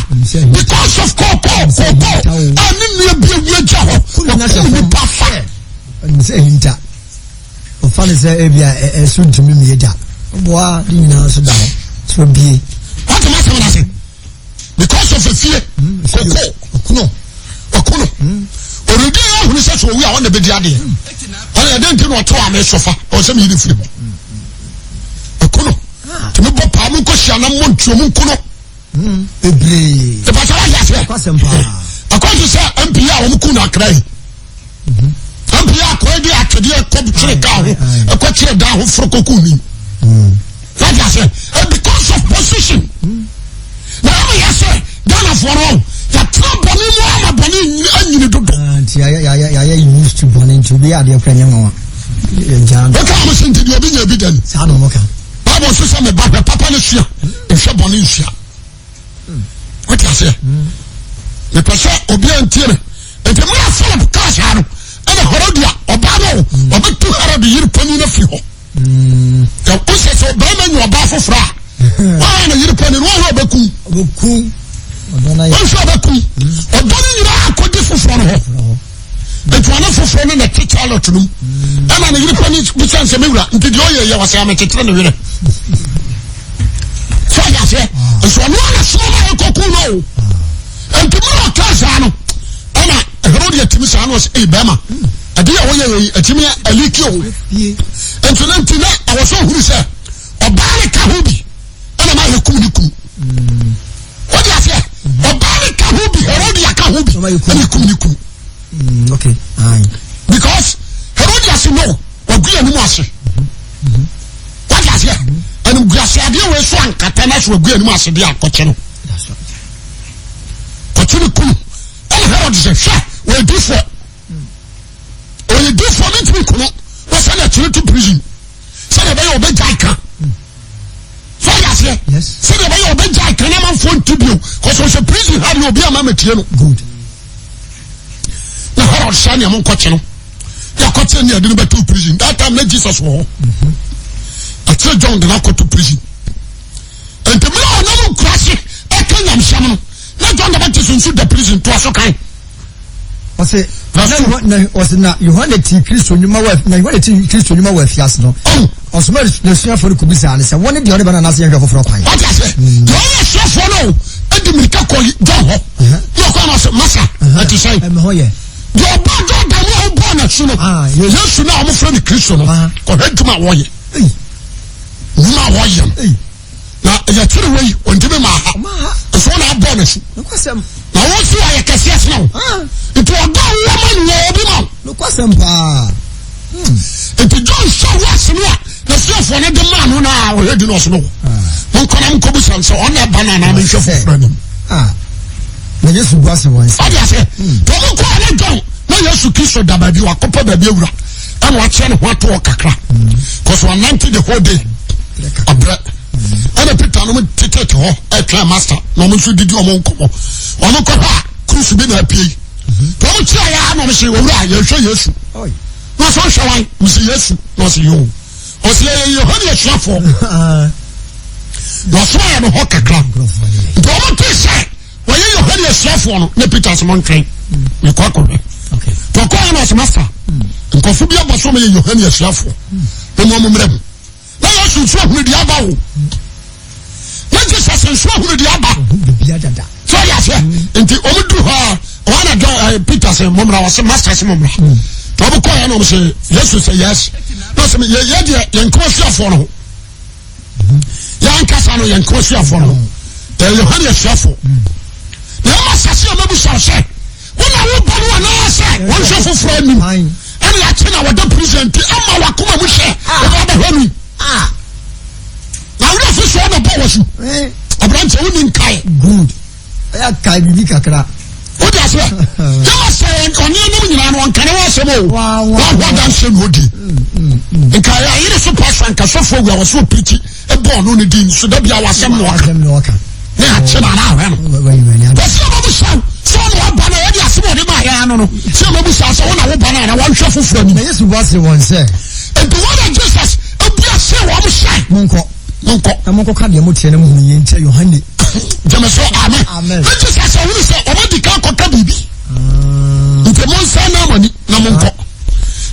because of koko koko. A ne nua bi ewu agya hɔ. Ɔkum nipa fa. Ɔnim sɛ ɛhinta. Ɔfa no sɛ ebi a ɛso ntumi mmie da. Ɔboa ne nyinaa nso da hɔ. So bie. Wate ma asɛm no ase. Because of efie, koko, ɔkono, ɔkono. Ɔredi yɛ ahunu sɛ sɛ owu a ɔna bɛdi adeɛ. Ɔna ɛdɛ nti na ɔte hɔ a mesɔfa ɔsɛ meyi ne firi hɔ. Ɔkono. Tumi bɔ paa mo nkɔhyia na mmɔ ntuo mo nkono. Bebree. Ìpàtà wà yà sẹ. Akɔnso sɛ MP a wɔn kun na akra yi. MP akɔyɛ de atwedeɛ kɔ kyerɛ kaa ho ɛkɔ kyerɛ dan ho foro kɔkɔ ni. Wọ́n yà sɛ because of position. Na yà yà sɛ Ghana foɔ no yàtúrọ̀ bɔnni mu ama bɔnni anyini dodo. Nti yà yà used to bɔnni nti obi yà adeɛ kura nyɛ nwanwa. Wọ́n ká àwọn sɛ nti deɛ obi nya ebi dɛm. Saa na wɔn ka. Bible nso sɛ meba hwɛ papa no sua nhwɛ bɔne nsua. Wote aseɛ? Mepɛ sɛ obiara ntie me. Nti mmerɛ a Philip kaa saa no ɛna Herodia ɔbaa no ɔbɛtu Herod yere panin no afiri hɔ. Wosɛ sɛ ɔbarima nya ɔbaa foforɔ a wɔn na yere panin no wɔn hwɛ ɔbɛkum. Wɔn hwɛ ɔbɛkum. Ɔdɔ no nyinaa akɔdi foforɔ no hɔ. Aduane foforɔ no na ɛte Charlotte no mu. Ɛna ne yere panin bisa nsɛ me wura nti deɛ ɔyɛ yɛ wɔsɛ amekyekyere ne werɛ. Sɛ ɔyɛ aseɛ nso ɔno ana soma ma ɛkɔku no o. Nti mmerɛ ɔkaa saa no ɛna Herode atumi saa no ɔsɛ ei bɛrima ɛde yɛ wɔyɛ yɛ atumi aliki o. Nti no nti na ɛwɔ sɛ ɔhunu sɛ ɔbaa ne ka ho bi ɛna ma yɛ kum ne kum. Wọ́n aseɛ ɔbaa ne ka ho bi Herodia ka ho bi ɛna ekum ne kunu. Okay. Because Herodia si no wagu yɛn anim ase. Wọ́n aseɛ ɛnum gu ase adeɛ wɔ esu ankata na so wagu yɛn anim ase deɛ akɔkye no. Kɔkye ne kunu ɛna Herod sɛ hwɛ wɔyɛ difoɔ ɔyɛ difoɔ ne ntumi kunu wɔsɛ na ɛkyerɛ to prison sɛdeɛ ɛbɛyɛ ɔbɛgya ka. So ɔyɛ aseɛ sɛdeɛ ɛbɛyɛ ɔbɛgya aka na amanfoɔ nti bio kɔsɛ ɔhyɛ prison ha deɛ obi ama mɛtie no. Good. Na Herod hyɛ nea mo nkɔkye no yɛakɔkye ne yɛde no bɛto prison that time na Jesus wɔ hɔ akyerɛ John de no akɔto prison nti mmerɛ a ɔnam nkura se ɛka nyamsɛm no na John the Baptist nso da prison toa so kan. Ɔse na ɔse na Yohane ti Kristo nnwuma wɔ na Yohane ti Kristo nnwuma wɔ afiase no. Ɔsoma n'asuafoɔ no kɔbisaa no sɛ wɔne deɛ ɔreba no anaasɛ yɛnhwɛ foforɔ kwan. Wate ase? Deɛ ɔyɛ asuafoɔ no de mirika kɔ John hɔ. Ne ɔkɔ na ɔsɛ masa ɛte sɛn? Ɛmɛ hɔ yɛ. Deɛ ɔba Jordan mu a ɔbɔɔ n'asu no. Yesu no a wɔfrɛ no Kristo no. Kɔhwɛ adwuma a wɔyɛ. Nnwuma a wɔyɛ no. Na yɛkyere wei ɔntumi ma ha nso wɔn abɔ n'asu na wɔn si ayɛ kɛseɛ sena wo nti ɔdɔ a wɔn ma no wɔ obi ma wo. Nokwasɛm paa. Nti John hyɛ wɔsi no a n'asuafoɔ no de maa no na ɔhwɛ di na ɔso no mo nkɔ na mo nkɔ bisa sɛ ɔna ɛba no anaa menhwɛ foforɔ anim. Na Yesu bu ase wɔn sɛ. Ɔde ase tɔn mo kɔ ne John na Yesu Kristo da baabi wakɔpɛ baabi awura ɛna wakyerɛ ne ho ato hɔ kakra kɔsɔ wanante the whole day abrɛ ɛna Peter nom tetete hɔ ɛtwɛn master na wɔn nso didi wɔn nkɔmɔ wɔn kɔ hɔ a kurusu bi na apue yi wɔn kyerɛ yɛ anam sɛ owura yɛhwɛ Yesu na ɔsɛ ɔhwɛ wan msi Yesu na ɔsɛ yoo ɔsɛ yɛ Yohane asuafoɔ na ɔsoma yɛ no hɔ kakra nti wɔn te sɛ. Wɔyɛ Yohane asuafoɔ no ne Peter sɛ montwɛn mekɔ akɔhwɛ. Nti ɔkɔɛ na ɔsɛ masa nkurɔfo bi abɔ so ɔmɛyɛ Yohane asuafoɔ na mo ɔmo mmerɛ mu. Na Yesu nso ahunu deɛ aba o. Na Jesus nso ahunu deɛ aba. Sɛ ɔyɛ aseɛ nti ɔmo duru hɔ a ɔhɔ na John eh, Peter sɛ mo mmra ɔsɛ master sɛ mo mmra. Nti ɔmo kɔɛ na ɔmo sɛ Yesu sɛ yes. Na ɔsɛ yɛ yɛ deɛ yɛn kɔn asuafoɔ no ho. Yɛankasa no yɛn nko asuafoɔ no yɛ Yohane asuafoɔ na ɛma asase a mɛbusa sɛ wo na woba no anaasɛ wɔnhwɛ foforɔ anim ɛne akye na wɔda prison nti ama wakoma mu hyɛ wɔba bɛhwɛ no na werɛ fi so ɔna bɔ wɔ so aberanteɛ wonni nkae. Good. Ɛyɛ kae biribi kakra. Wode aseɛ yɛma sɛ ɔne anom nyinaa no ɔnka ne ho asɛm o waho adanseɛ na ɔdi nka ayere so pa so anka sɔfoɔ wia wɔ so ɔpirikyi ɛbɔ ɔno ne din so da bia wasɛm na ɔka ne akye na anahwɛ no wɔsi ɔbɛbu sa sɛ ɔna waba no ɛde asɛm ɔde ma ayɛ ano no sɛ ɔbɛbu sa sɛ ɔna woba no ana wɔnhwɛ foforɔ anim na Yesu bua se wɔn sɛ nti wɔn na Jesus abua se wɔn sɛ monkɔ Monkɔ. Na monkɔka deɛ moteɛ na mohunu yei nkyerɛ Yohane. Gyeme so amen. Amen. Ne Jesus ahunu sɛ wɔn adi kan kɔka biribi. Ah. Nti monsan na mo ani na monkɔ.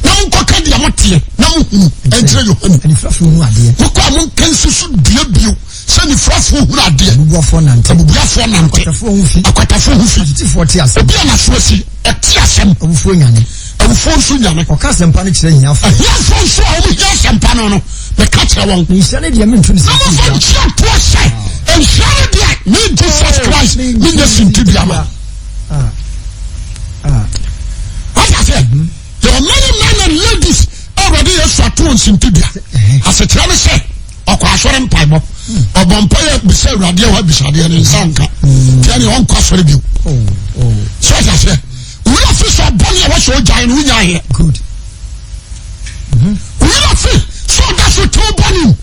Na monkɔka deɛ moteɛ na mohunu nkyerɛ Yohane. Anifirafoɔ hu adeɛ. Mokɔ a monka nsi so dua bio sɛ anifirafoɔ hunu adeɛ. Abubuafoɔ nante. Abubuafoɔ nante. Akwatafoɔ ho fi. Akwatafoɔ ho fi. Atitifoɔ te asɛm. Obi a n'aso asi ɔte asɛm. Awufoɔ nyane. Awufoɔ nso nyane. Ɔka asɛmpa no kyerɛ ahiafoɔ. Ahiafoɔ nso a wɔn hia asɛmpa no no, meka kyerɛ wɔn. Na nhyira ne deɛ mentu ne Na momfa sintidua. ntua toɔ sɛ, nhyira ne deɛ me Jesus Christ menyɛ sintidua ma. Ah. Ah. Wate aseɛ? There are many men and ladies a Awurade Yesu ato wɔn sintidua. Asekyerɛ ne sɛ, ɔkɔ asɔre mpaebɔ. Ɔbɔ mpaeɛ bisa Awurade a wabisadeɛ ne nsa nka. Tiɛ ne ɔnkɔ asɔre bio. Oh, oh. So wate aseɛ? Wura fi sɛ ɔbɔne a wɔsɛ ɔgyae no wonya aheɛ. Good. Wura fi sɛ ɔda so tew bɔne mu.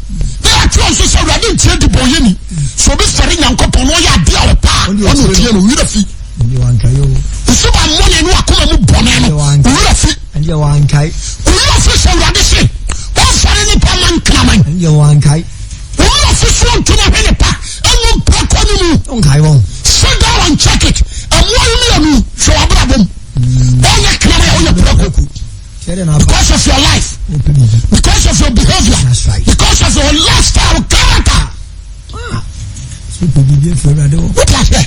Na yɛatwerɛ nso sɛ Awurade ntie de bɔnyɛ ni. Sɛ obi fɛre Nyankopɔn na ɔyɛ adeɛ a ɔpɛ a ɔne ɔtie no wura fi. Nso ba mmɔne ne wakoma mu bɔne no wura fi. Wura fi sɛ Awurade se ɔmfɛre nipa ma nkraman. Wura fi so ɔntoma hwɛ ne pa ɛmu mprɛkɔ no mu. Sit down and check it. Ɛmoa yi mmienu hwɛ w'abrabɔ mu. Ɔnyɛ kraman a ɔyɛ prɛko. Because of your life. Because of your behavior. Because of your lifestyle, character. Wote aseɛ?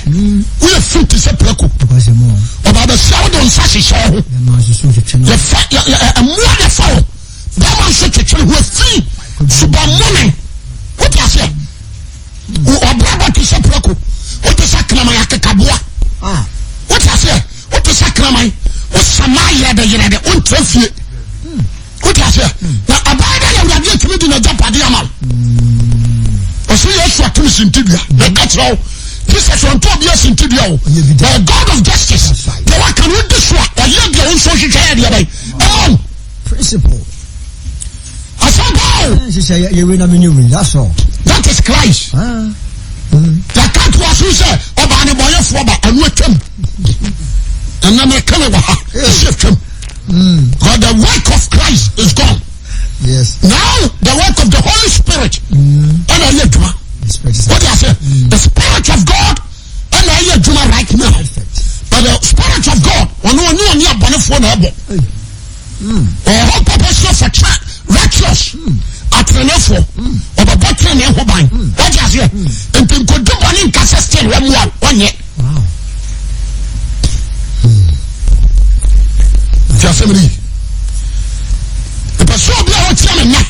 Woyɛ fi te sɛ prɛko. Ɔba bɛhyia wo de nsa hyehyɛ wo ho. Yɛfa ɛmoa na ɛfa wo. Bɛma nso twetwere ho afi subammɔne. Wote aseɛ? Ɔbrabɔ te sɛ prɛko. Wote sɛ kraman akekaboa. Wote aseɛ? Wote sɛ kraman. Wosama yerɛde yerɛde. Wontra fie. Wote aseɛ? Na ɛbɛyɛ dɛ na Awurade atumi de n'agyapadeɛ ama wo. Ɔsɛ Yesu atom sintidua. Meka kyerɛ wo, Jesus ɔntɔ obi asintidua o. The God of justice. Deɛ waka no wodi so a, ɔyɛ deɛ wo nso wohwehwɛ yɛ deɛ bɛn. Ɛma wo. Principle. Asɛmpa o. Nhyehyɛ yɛ wei na menye wei. That's all. That is Christ. Ah. Yɛka to aso sɛ ɔbaa ne bɔyɛfoɔ ba ɛno atwam. Ɛnna mɛka no wɔ ha. Ɛsi atwam. Because the work of Christ is gone. Yes. Now the work of the Holy Spirit. Ɛna ɛyɛ adwuma. What do you say? The Spirit of God ɛna ɛyɛ adwuma right now. But the Spirit of God ɔno ɔne ɔne abɔnefoɔ na ɛbɔ. Ɔwɔ hɔ purposely for righteous atenenefoɔ. Ɔbɛbɔ tenenee ho ban. What do you say? Nti nkodi bɔne nkasa still wɔn mu a wɔnyɛ. Nti asɛm no yi. Mepɛ sɛ obi a ɔtia me nnɛ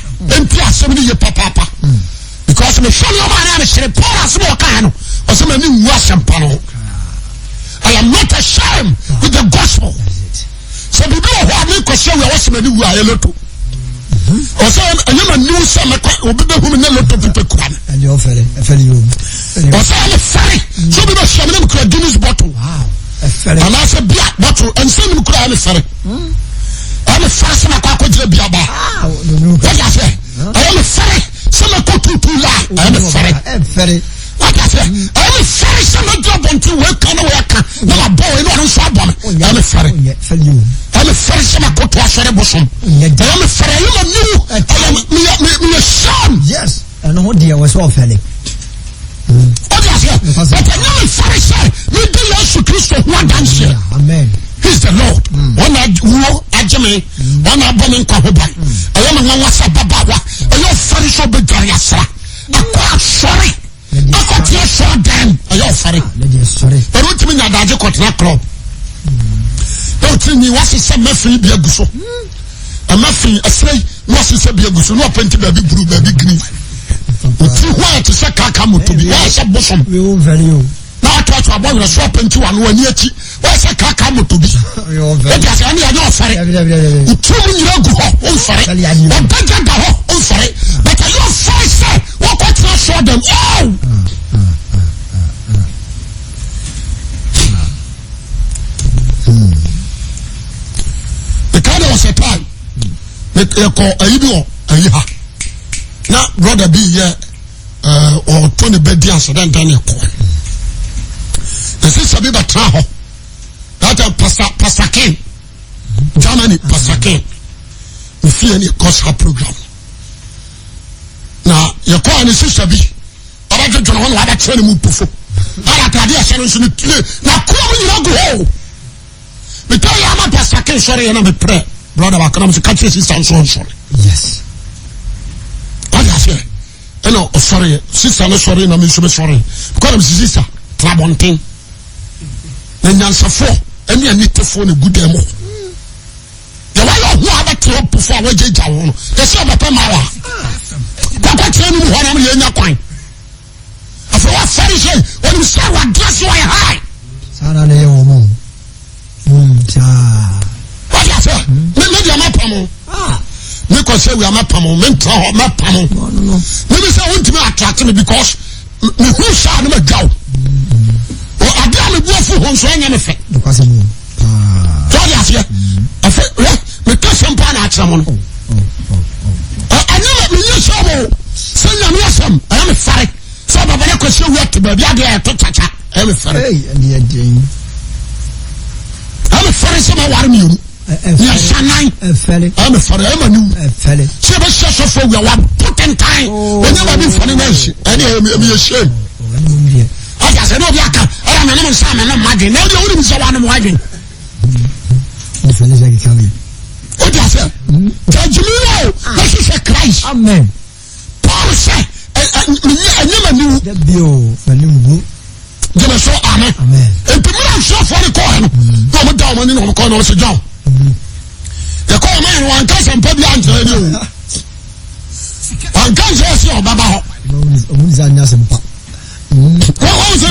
nti asɛm no yie papaapa. Because mehwɛ nneɛma a na mehyere Paul asɛm a ɔkaeɛ no ɔsɛ m'ani nwu asɛmpa no ho. I am not ashamed with the gospel. Sɛ biribi wɔ hɔ a mekɔhyɛ wia wɔsɛ m'ani wu a ɛyɛ loto. Ɔsɛ ɛnyɛ m'ani wu sɛ mɛkɔ obi bɛhu me ne loto pepe kura me. Ɔsɛ ɛne fɛre sɛ obi bɛhyia me ne mekura Guinness bottle. Anaasɛ bia bottle ɛnsɛ ne mekura ɛne fɛre. Ɛne fɛre sɛ makɔ akɔgyina bia ba. Wɔde aseɛ ɛyɛ me fɛre sɛ mɛkɔ tutu la ɛyɛ me fɛre. Wɔde aseɛ ɛyɛ me fɛre sɛ mɛgyina abɔnten wei ka na wei aka na mabɔ wei na ɔno nso abɔ me ɛyɛ me fɛre. Ɛyɛ me fɛre sɛ makɔto asɔre bosom. Ɛyɛ me fɛre ɛyɛ m'aniwu ɛyɛ meyɛ shame. Yes, ɛno ho deɛ wɔ sɛ ɔfɛle. Ɔde aseɛ. But ɛnyɛ me fɛre sɛ medi Yesu Kristo ho adanseɛ. Amen. He is the Lord. Wɔn na wuo agye me. Wɔn na abɔ me nkwa ho ban. Ɛyɛ me nwanwa sɛ ababaawa. Ɛyɛ ɔfɛre sɛ ɔbɛdware asra. Akɔ asɔre. Akɔte asɔre dan. Ɛyɛ ɔfɛre. Ɛno ntumi nya adagye kɔtena club. Na ɔtiri nwi wasesɛ mɛfin bi agu so. Ɛmɛfin ɛsrɛ yi na wasesɛ bi agu so na ɔpɛnti baabi blue baabi green. Ɔtiri hɔ a ɛte sɛ kaka moto bi. Wɔayɛ sɛ bosom. Na atoato abɔ werɛ so apɛnti wano ani akyi. Wɔayɛ sɛ kaka moto bi. Ɛdi ase ɛne ɛnyɛ ɔfɛre. Wotiri mu nyina gu hɔ ɔmfɛre. Ɔdagya da hɔ ɔmfɛre. But ɛyɛ ɔfɛre sɛ wɔkɔtena sɔɔ dɛm. Oh! Meka de ɔsɛ time yɛkɔ ayi bi wɔ ayi ha na brɔda bi yɛ ɔtɔ ne bɛ di ase dɛ ntɛn ne kɔ na sisa bi bɛtena hɔ that time pastor pastor ken Germany pastor ken ofie ne kɔ saa program na yɛkɔɔ ne sisa bi ɔbɛdwedwene ho na wabɛkyerɛ ne mu pofo ara atade ɛhyɛ no nso ne tire na kura mu nyina gu hɔ metɔ yɛ ama pastor ken sɔre yɛ na meprɛ brother baako na mesɛ ka kyerɛ sista nso ɔnsɔre yes wade aseɛ ɛna ɔsɔre yɛ sista no sɔre na me nso mesɔre because na mesɛ sista tena abɔnten na nyansafoɔ ɛne anitefoɔ na gu dɛm hɔ deɛ wayɛ ɔho a bɛte hɔ pofo a wɔgyagya wo no yɛsɛ ɔbɛpɛ ma wa kɔkɔ kyerɛ no mu hɔ nom yɛnya kwan afei wafɛre sɛ ɔnim sɛ wadrɛ so ɔyɛ hae saa na ne yɛ wɔ mu saa wode asɛ me me deɛ mɛpa mo me kɔ sɛ wia mɛpa mo mentena hɔ mɛpa mo meme sɛ wontumi attracte me because mehu saa ne magya wo adeɛ a mebu afu ho nso ɛnyɛ me fɛ sɛ ɔde aseɛ afei hwɛ meka sɛm paa na akyerɛ mo no ɛnyɛ menyɛ sɛ mo sɛ nyame asɛm ɛyɛ me fare sɛ ɔbɛbɛ no kɔsi awu ate baabi adeɛ ɛto kyakya ɛyɛ me fare ɛyɛ me fare sɛ maware mmienu yɛsa nan ɛyɛ me fare ɛyɛ ma niw sɛ yɛbɛhyɛ sɔfo awia wabɔ tentan ɔnyɛ baabi mfane no ansi ɛne ɛyɛ shame ɔte asɛ ne obi aka ɛyɛ menom nsa menom madwen na wodeɛ wonim sɛ woanom wadwen wote asɛ gyagyimi o na hwehwɛ Christ Amen. Paul sɛ ɛnyɛ m'aniwu gyeme so amen nti mmerɛ nsuafoɔ no kɔɛ no na ɔmo da ɔmo ani na ɔmo kɔɛ na ɔmo sɛ John yɛkɔ ɔmo yɛn wanka sɛmpa bi ankyerɛ ne o wanka nkyerɛ sɛ ɔbɛba hɔ wɔn sɛ na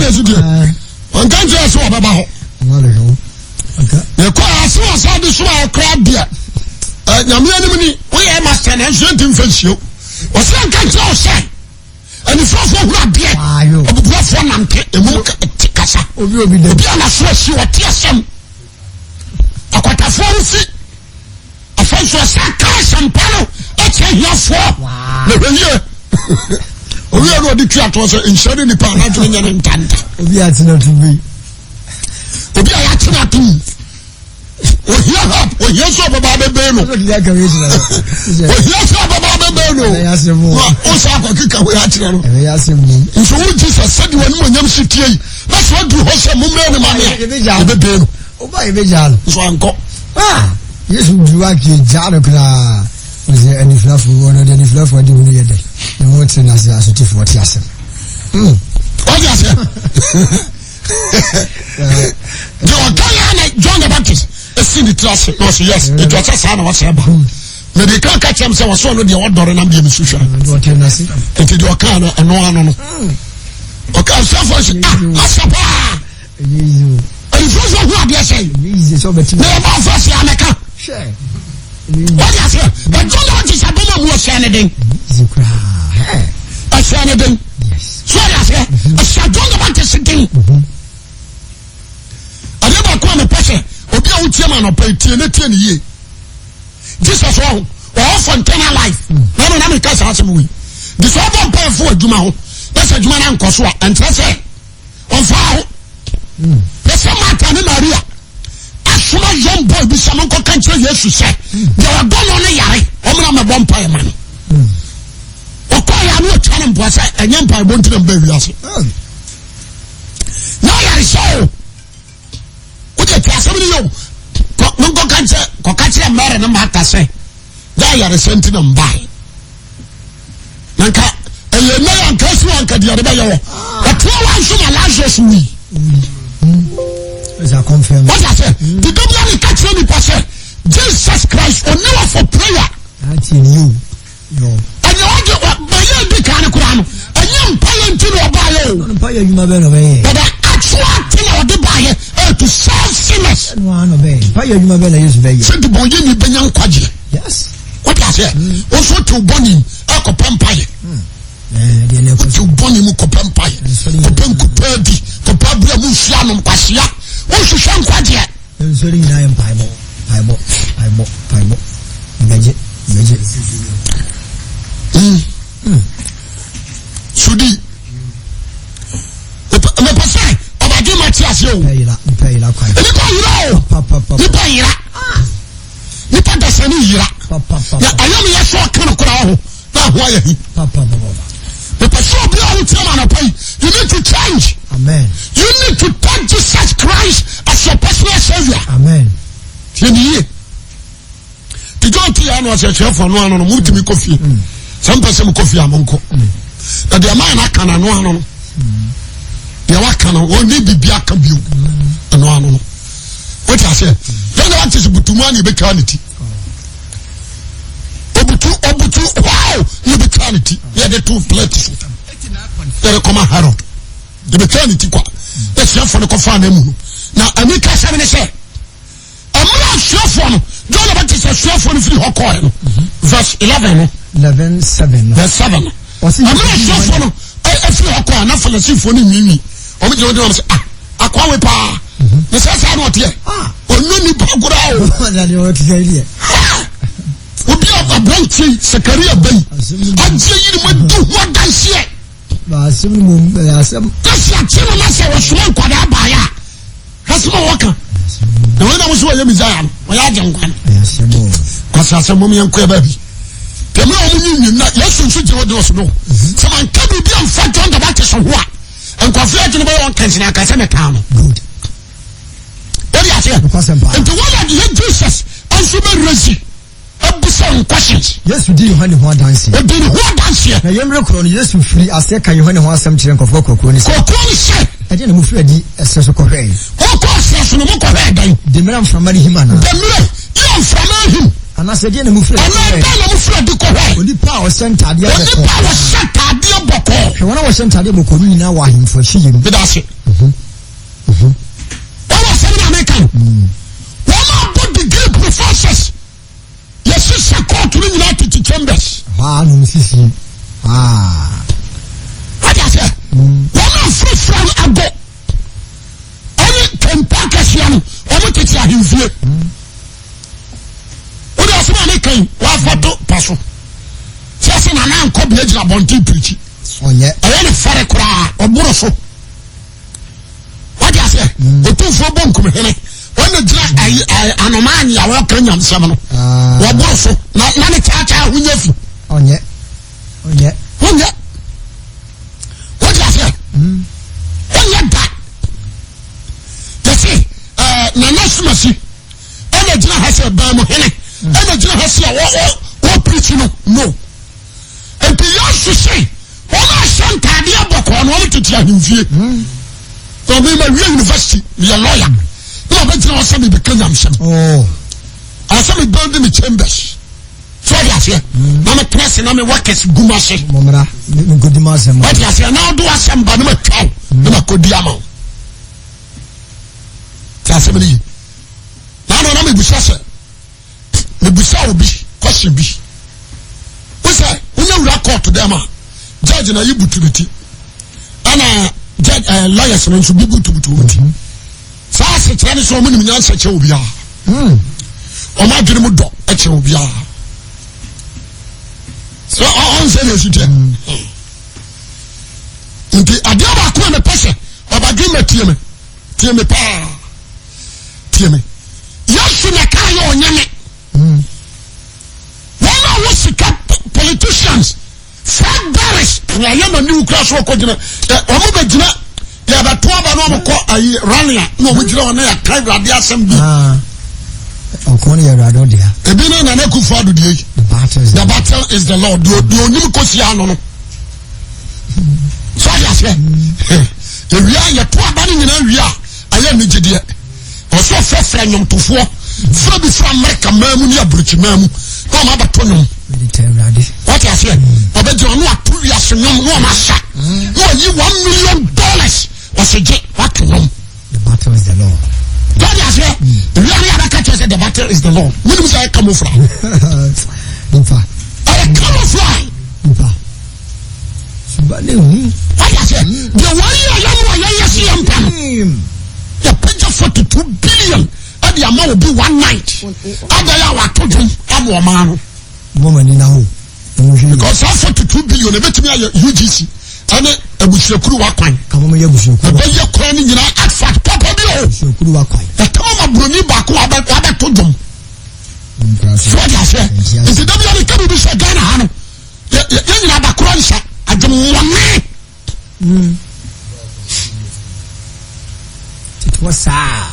ɛsi deɛ wanka nkyerɛ sɛ ɔbɛba hɔ yɛkɔ ase wɔ sɛ ade so a ɔkora deɛ nyame anim ni woyɛ master nanso yɛnti mfa nsuo ɔsɛ nka nkyerɛ wo sɛ anifafoɔ hunu adeɛ abubuafoɔ nante ɛmu te kasa obi a naso asi ɔte asɛm akwatafoɔ ho fi afei nso ɔsɛ ka asɛmpa no ɛkyerɛ hiafoɔ na hwɛ yie owie no ɔde tua toɔ sɛ nhyira ne nipa anadwene nyɛ ne ntanta obi a tena tum obi a yɛatena atom ohia help ohia sɛ ɔbɛba abɛbɛn no ohia sɛ ɔbɛba abɛbɛn no na ɔsɛ akɔkeka wei akyerɛ no nso wo Jesus sɛdeɛ wɔne monyam si tie yi na sɛ ɔduru hɔ sɛ mommrɛ no ma me a yɛbɛbɛn no nso ankɔ Yesu duru ake gyaa no koraa ɔsɛ anifirafoɔ wɔn ɔde anifirafoɔ adi hunu yɛ dɛ na wɔn te n'ase asotifoɔ te asɛm. Ɔde aseɛ. Deɛ ɔka yɛ na John the Baptist esi ne tiri ase na ɔsɛ yes etu ɔsɛ saa na ɔsɛ ba mɛ de kan ka kyerɛ mi sɛ wɔsɔ ɔno deɛ ɔdɔre nam deɛ mi su hwɛ nti deɛ ɔka no ɛno ano no ɔka asafo sɛ ah asɛ paa ɛnfɛsɛ ho adeɛ sɛ na yɛ bɔ afɛsɛ amɛka wɔde aseɛ but John the Baptist abɛma mu ɔhyɛ ne den ɛhyɛ ne den so ɔde aseɛ ɛhyɛ John the Baptist den adeɛ baako a mepɛ sɛ obi a wotie ma anɔpa yi tie ne tie ne yie Jesus wɔ ɔwɔ for internal life na ɔno na meka saa asɛm wei de sɛ ɔbɔ mpa ɛfo adwuma ho na sɛ adwuma no ankɔ so a ɛnkyerɛ sɛ ɔmfa ho pɛ sɛ Martha ne Maria asoma young boy bi sɛ monkɔka nkyerɛ Yesu sɛ deɛ ɔdɔ no no yare ɔmmra mɛbɔ mpa ɛma no ɔkɔyɛ. a na ɔtwa no mpoa sɛ ɛnyɛ mpaebɔ nti na mba wiase. Na ɔyaresɛ o. Wode te asɛm no yɛ o. Monkɔka nkyerɛ kɔka kyerɛ Mary ne Martha sɛ na ayaresɛ nti na mbae. Na nka ɛyɛ nnɛ yɛ anka si wɔ anka deɛ de bɛyɛ wɔ. Ɔtena wa nso ma Lazarus wui. Wọ́n sɛ, dídé bí a ní ká kyerɛ nipa sɛ Jesus Christ only wɔ for prayer. Ɛnyɛ ɔgye bɛyɛ di kan no koraa no ɛnyɛ mpaeɛ nti na ɔbaayɛ o. Mpaeɛ adwuma bɛn na ɔbɛyɛ. But the actual thing a ɔde baayɛ ɛyɛ to serve sinners. Ɛno ara na ɔbɛyɛ. Mpaeɛ adwuma bɛn na Yesu bɛyɛ. Sɛ dibɔnyɛni bɛnya nkwagyeɛ. Yes. Wote aseɛ? Wo nso wote wo bɔne mu ɛkɔpɛ mpaeɛ. Wote wo bɔne mu kɔpɛ mpaeɛ. Kɔpɛ nkupaa di, kɔpɛ abura mu nsuo anom kwasia. Wonhwehwɛ nkwagyeɛ. Nsuo no nyinaa yɛ mpaebɔ, mpaebɔ, mpaebɔ, mpaebɔ. Mbɛgye, mbɛgye. Mm. Sudi. Mepɛ sɛ ɔbadwe ma te aseɛ o. Nipa yira, nipa yira kwan. Nipa yira o. Nipa yira. Nipa dasa ni yira. Na ɛyɛ mi yɛ sɛ ɔka no koraa ho na ho ayɛ hi. Mepɛ sɛ obi a wotie ma anɔpa yi, you need to change. Amen. You need to take Jesus Christ as your personal savior. Amen. Tie ni yie. Ti John ti yɛ ano akyerɛkyerɛfo ano ano no mo tumi kɔ fie. Mm. Sɛ mpɛ sɛ mo kɔ fie a mo nkɔ. Mm. Na deɛ maa n'aka no ano ano no. Mm. Deɛ waka no wɔn ne bibi aka bio. Ano ano no. Wote aseɛ? John the Baptist butu mu a na ebetwa ne ti. Obutu obutu wow na ebetwa ne ti. Yɛde to plate so. Yɛde kɔma Herod. Yɛbɛtwa ne ti kwa. Asuafoɔ no kɔfaa no amu no. Na ani ka sɛm ne sɛ, mmerɛ asuafoɔ no, John the Baptist asuafoɔ no firi hɔ kɔɛ no, verse 11 no. 11 7 no. Verse 7 no. Mmerɛ asuafoɔ no afiri hɔ kɔɛ na Farisifoɔ no nwiinwii. Wɔn gyina hɔ gyina hɔ sɛ, ah, akoa we paa. Ne sɛ saa na ɔteɛ. Ɔnyɛ nipa koraa o. Obi a aberanteɛ yi, Sakaria ba yi, agye yi ne mu adi ho adanseɛ. Asɛm no mmom ɛyɛ asɛm. Kasi akyi no na sɛ wɔsoma nkwadaa baeɛ a, hwɛ sɛ ma wɔka. Na wɔn na wɔn sɛ wɔyɛ Messiah no, wɔyɛ agyenkwa no. Kwasi asɛm mom yɛn kɔɛ baabi. Tẹ̀mí a wɔn nyinyi na Yesu nso gyina ɔdi ɔso do. Sɛ man ka biribi amfa John the Baptist ho a, nkurɔfoɔ adwene bɛyɛ wɔn kɛnsɛn aka sɛ mɛtaa no. Good. Wɔde aseɛ. Nti wɔn a deɛ Jesus nso bɛ resi. Ebisa wɔn questions. Yesu di Yohane ho adanseɛ. Odi ne ho adanseɛ. Na yɛn mmerɛ korɔ no, Yesu firi aseɛ ka Yohane ho asɛm kyerɛ nkurɔfoɔ akuakuo no sɛ. Kuakuo no sɛ. Ɛdeɛn na mofiri adi ɛserɛ so kɔhwɛɛe? Mokɔɔ serɛ so no, mokɔhwɛɛ dɛn? Demmire a mframa rehim anaa? Demmire yɛ mframa ahim. Anaasɛ ɛdeɛn na mofiri adi kɔhwɛɛe? Anaa ɛdeɛn na mofiri adi kɔhwɛɛe? Onipa a ɔhyɛ ntaadeɛ bɔkɔɔ. Onipa a ɔhyɛ ntaadeɛ bɔkɔɔ. Hwɛ wɔn a wɔhyɛ ntaadeɛ bɔkɔɔ no nyinaa wɔ ahemfo ahyiaeɛ mu. Meda ase. Wɔn asɛm na meka no. Wɔn a bɔ degree professors yɛhyehyɛ kɔɔto no nyinaa tete chambers. Hɔ a na wɔn sisi. Hɔ Wọ́n ase wɔn a firafira no ago ɛne kɛntɛ akɛseɛ no wɔn tete ahemfie. Wọ́n de asɛm a meka yi wɔn afa to pa so. Sɛ sɛ nana nkɔ bea gyina abɔnten pirikyi. Ɛyɛ ne fɛre koraa ɔboro so. Wate aseɛ? Otumfoɔ bɔ nkumhene. Wɔn na gyina ayi ayi anomaa nea wɔka nyamsɛm no. Ah. Wɔboro so na na ne kyaakyaa ho nyɛ fi. Ɔnyɛ. Ɔnyɛ. Ɔnyɛ. Wate aseɛ? Ɔnyɛ da. Yɛse ɛɛ nana sumasi ɛna gyina ha sɛ bɛn mu hene ɛna gyina ha sɛ wɔ wɔ wɔ pirikyi no no. Nti Yesu se wɔn a hyɛ ntaadeɛ bɔkɔɔ no wɔn tete ahemfie. Na ɔmo ma wie university meyɛ lawyer na ɔbɛgyina hɔ sɛ mebɛka nyamsɛm. Oh. Ɔsɛ me build me chambers. So ɔde aseɛ na metena ase na me workers gu m ase. Mɔmra nkɔdi mu asɛm. Ɔde aseɛ na ɔdo asɛm ba na matwa wo na makɔdi ama wo. Te asɛm no yi. Na ano na mebusa sɛ mebisa obi question bi wosɛ wonya wura court dɛm a judge na yi butu ne ti ɛna judge ɛɛ eh, lawyers no nso bi butubutu wɔn ti saa asekyerɛ ne sɛ wɔn nim nyansa kyɛ obiara hmm. wɔn adwene mu dɔ kyɛ obiara sɛ ɔn sɛ deɛ esi teɛ hmm. nti adeɛ baako a mepɛ sɛ ɔbadwe ma tie me tie me paa. Tie me. Yesu na kaa yɛ ɔnyɛ me. Wɔn a wɔ sika politicians, flag bearers. aniwu kura so ɔkɔ gyina wɔn bɛ gyina yɛbɛto aba na wɔn kɔ ayi rally a na wɔn gyina hɔ na yɛka awurade asɛm bi. Ah, ɔkɔn yɛ awurade ɔdea. Ebi ne Nana Akufo Addo deɛ yi. The battle is the battle is the Lord. Deɛ deɛ onim kɔsi ano no. So ɔde aseɛ. Ewia yɛto aba no nyinaa wia ayɛ anigyedeɛ. Ɔsɛ ɔfrɛfrɛ nnwomtofoɔ frɛ bi fira Amerika man mu ne aburukyi man mu na ɔma abɛto nnwom. Wɔte aseɛ. Ɔbɛgyina ɔno ato wiase nnwom na ɔma asa na ɔyi $1 million ɔsɛ gye wato nnwom. The battle is the Lord. Wɔte aseɛ. Ewia ne yɛbɛka kyerɛ sɛ the battle is the Lord. Wonim sɛ ɛyɛ camouflage. Nipa. Ɛyɛ camouflage. Nipa. Suba ne hu. Wọ́n yà sẹ́, deɛ wọ́n yɛ yɛn mu a yɛn yɛ si yɛn mpa no. Yɛpagya 42 billion ɛde ama obi one night. Ada yɛ a wato dwom ama ɔman no. Mo ma ni na ho. Because saa 42 billion ebetumi ayɛ UGC ɛne abusuakuru wa kwan. Kàmú mo yɛ abusuakuru. Ɛbɛyɛ kwan ne nyinaa asphalt papa bi o. Abusuakuru wa kwan. Yɛtɛm ama buroni baako wabɛto dwom. So wọ́n yà sẹ́, nti dabi a mi ka bibi sɛ Ghana ha no. Yɛn nyinaa bakorɔ nsa adwemmɔne. Tete hɔ saa.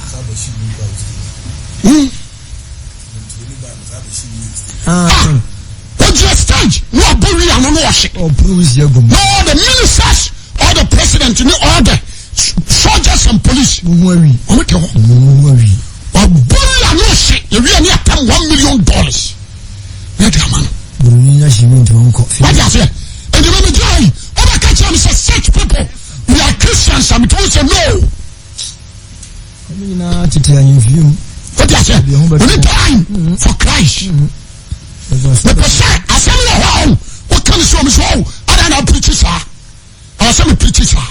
Ah, ogyina stage na ɔbɔ wi ano na ɔhye. Ɔpuru nsi agu mu. Na all the ministers, all the president ne all the soldiers and police. Muhu awi. Wɔn te hɔ. Muhu awi. Ɔbɔ wi ano ɔhye. Ewia ne atam $1 million. Ne de ama no. Buroni na hyɛ mi nti wɔn kɔ. Wọ́n di aseɛ. Ɛdi bɛ mi gyina yi. Wọ́n bɛ ka kyerɛ mi sɛ such people we are Christians am to say no. Wɔn nyinaa tete ahemfie mu. Wọ́n di aseɛ. We need time for Christ. Mepɛ sɛ asɛm wɔ hɔ a woka ne sɛ ɔmo sɛ ɔwo ada na apirikyi saa. Ɛwɔ sɛ mepirikyi saa.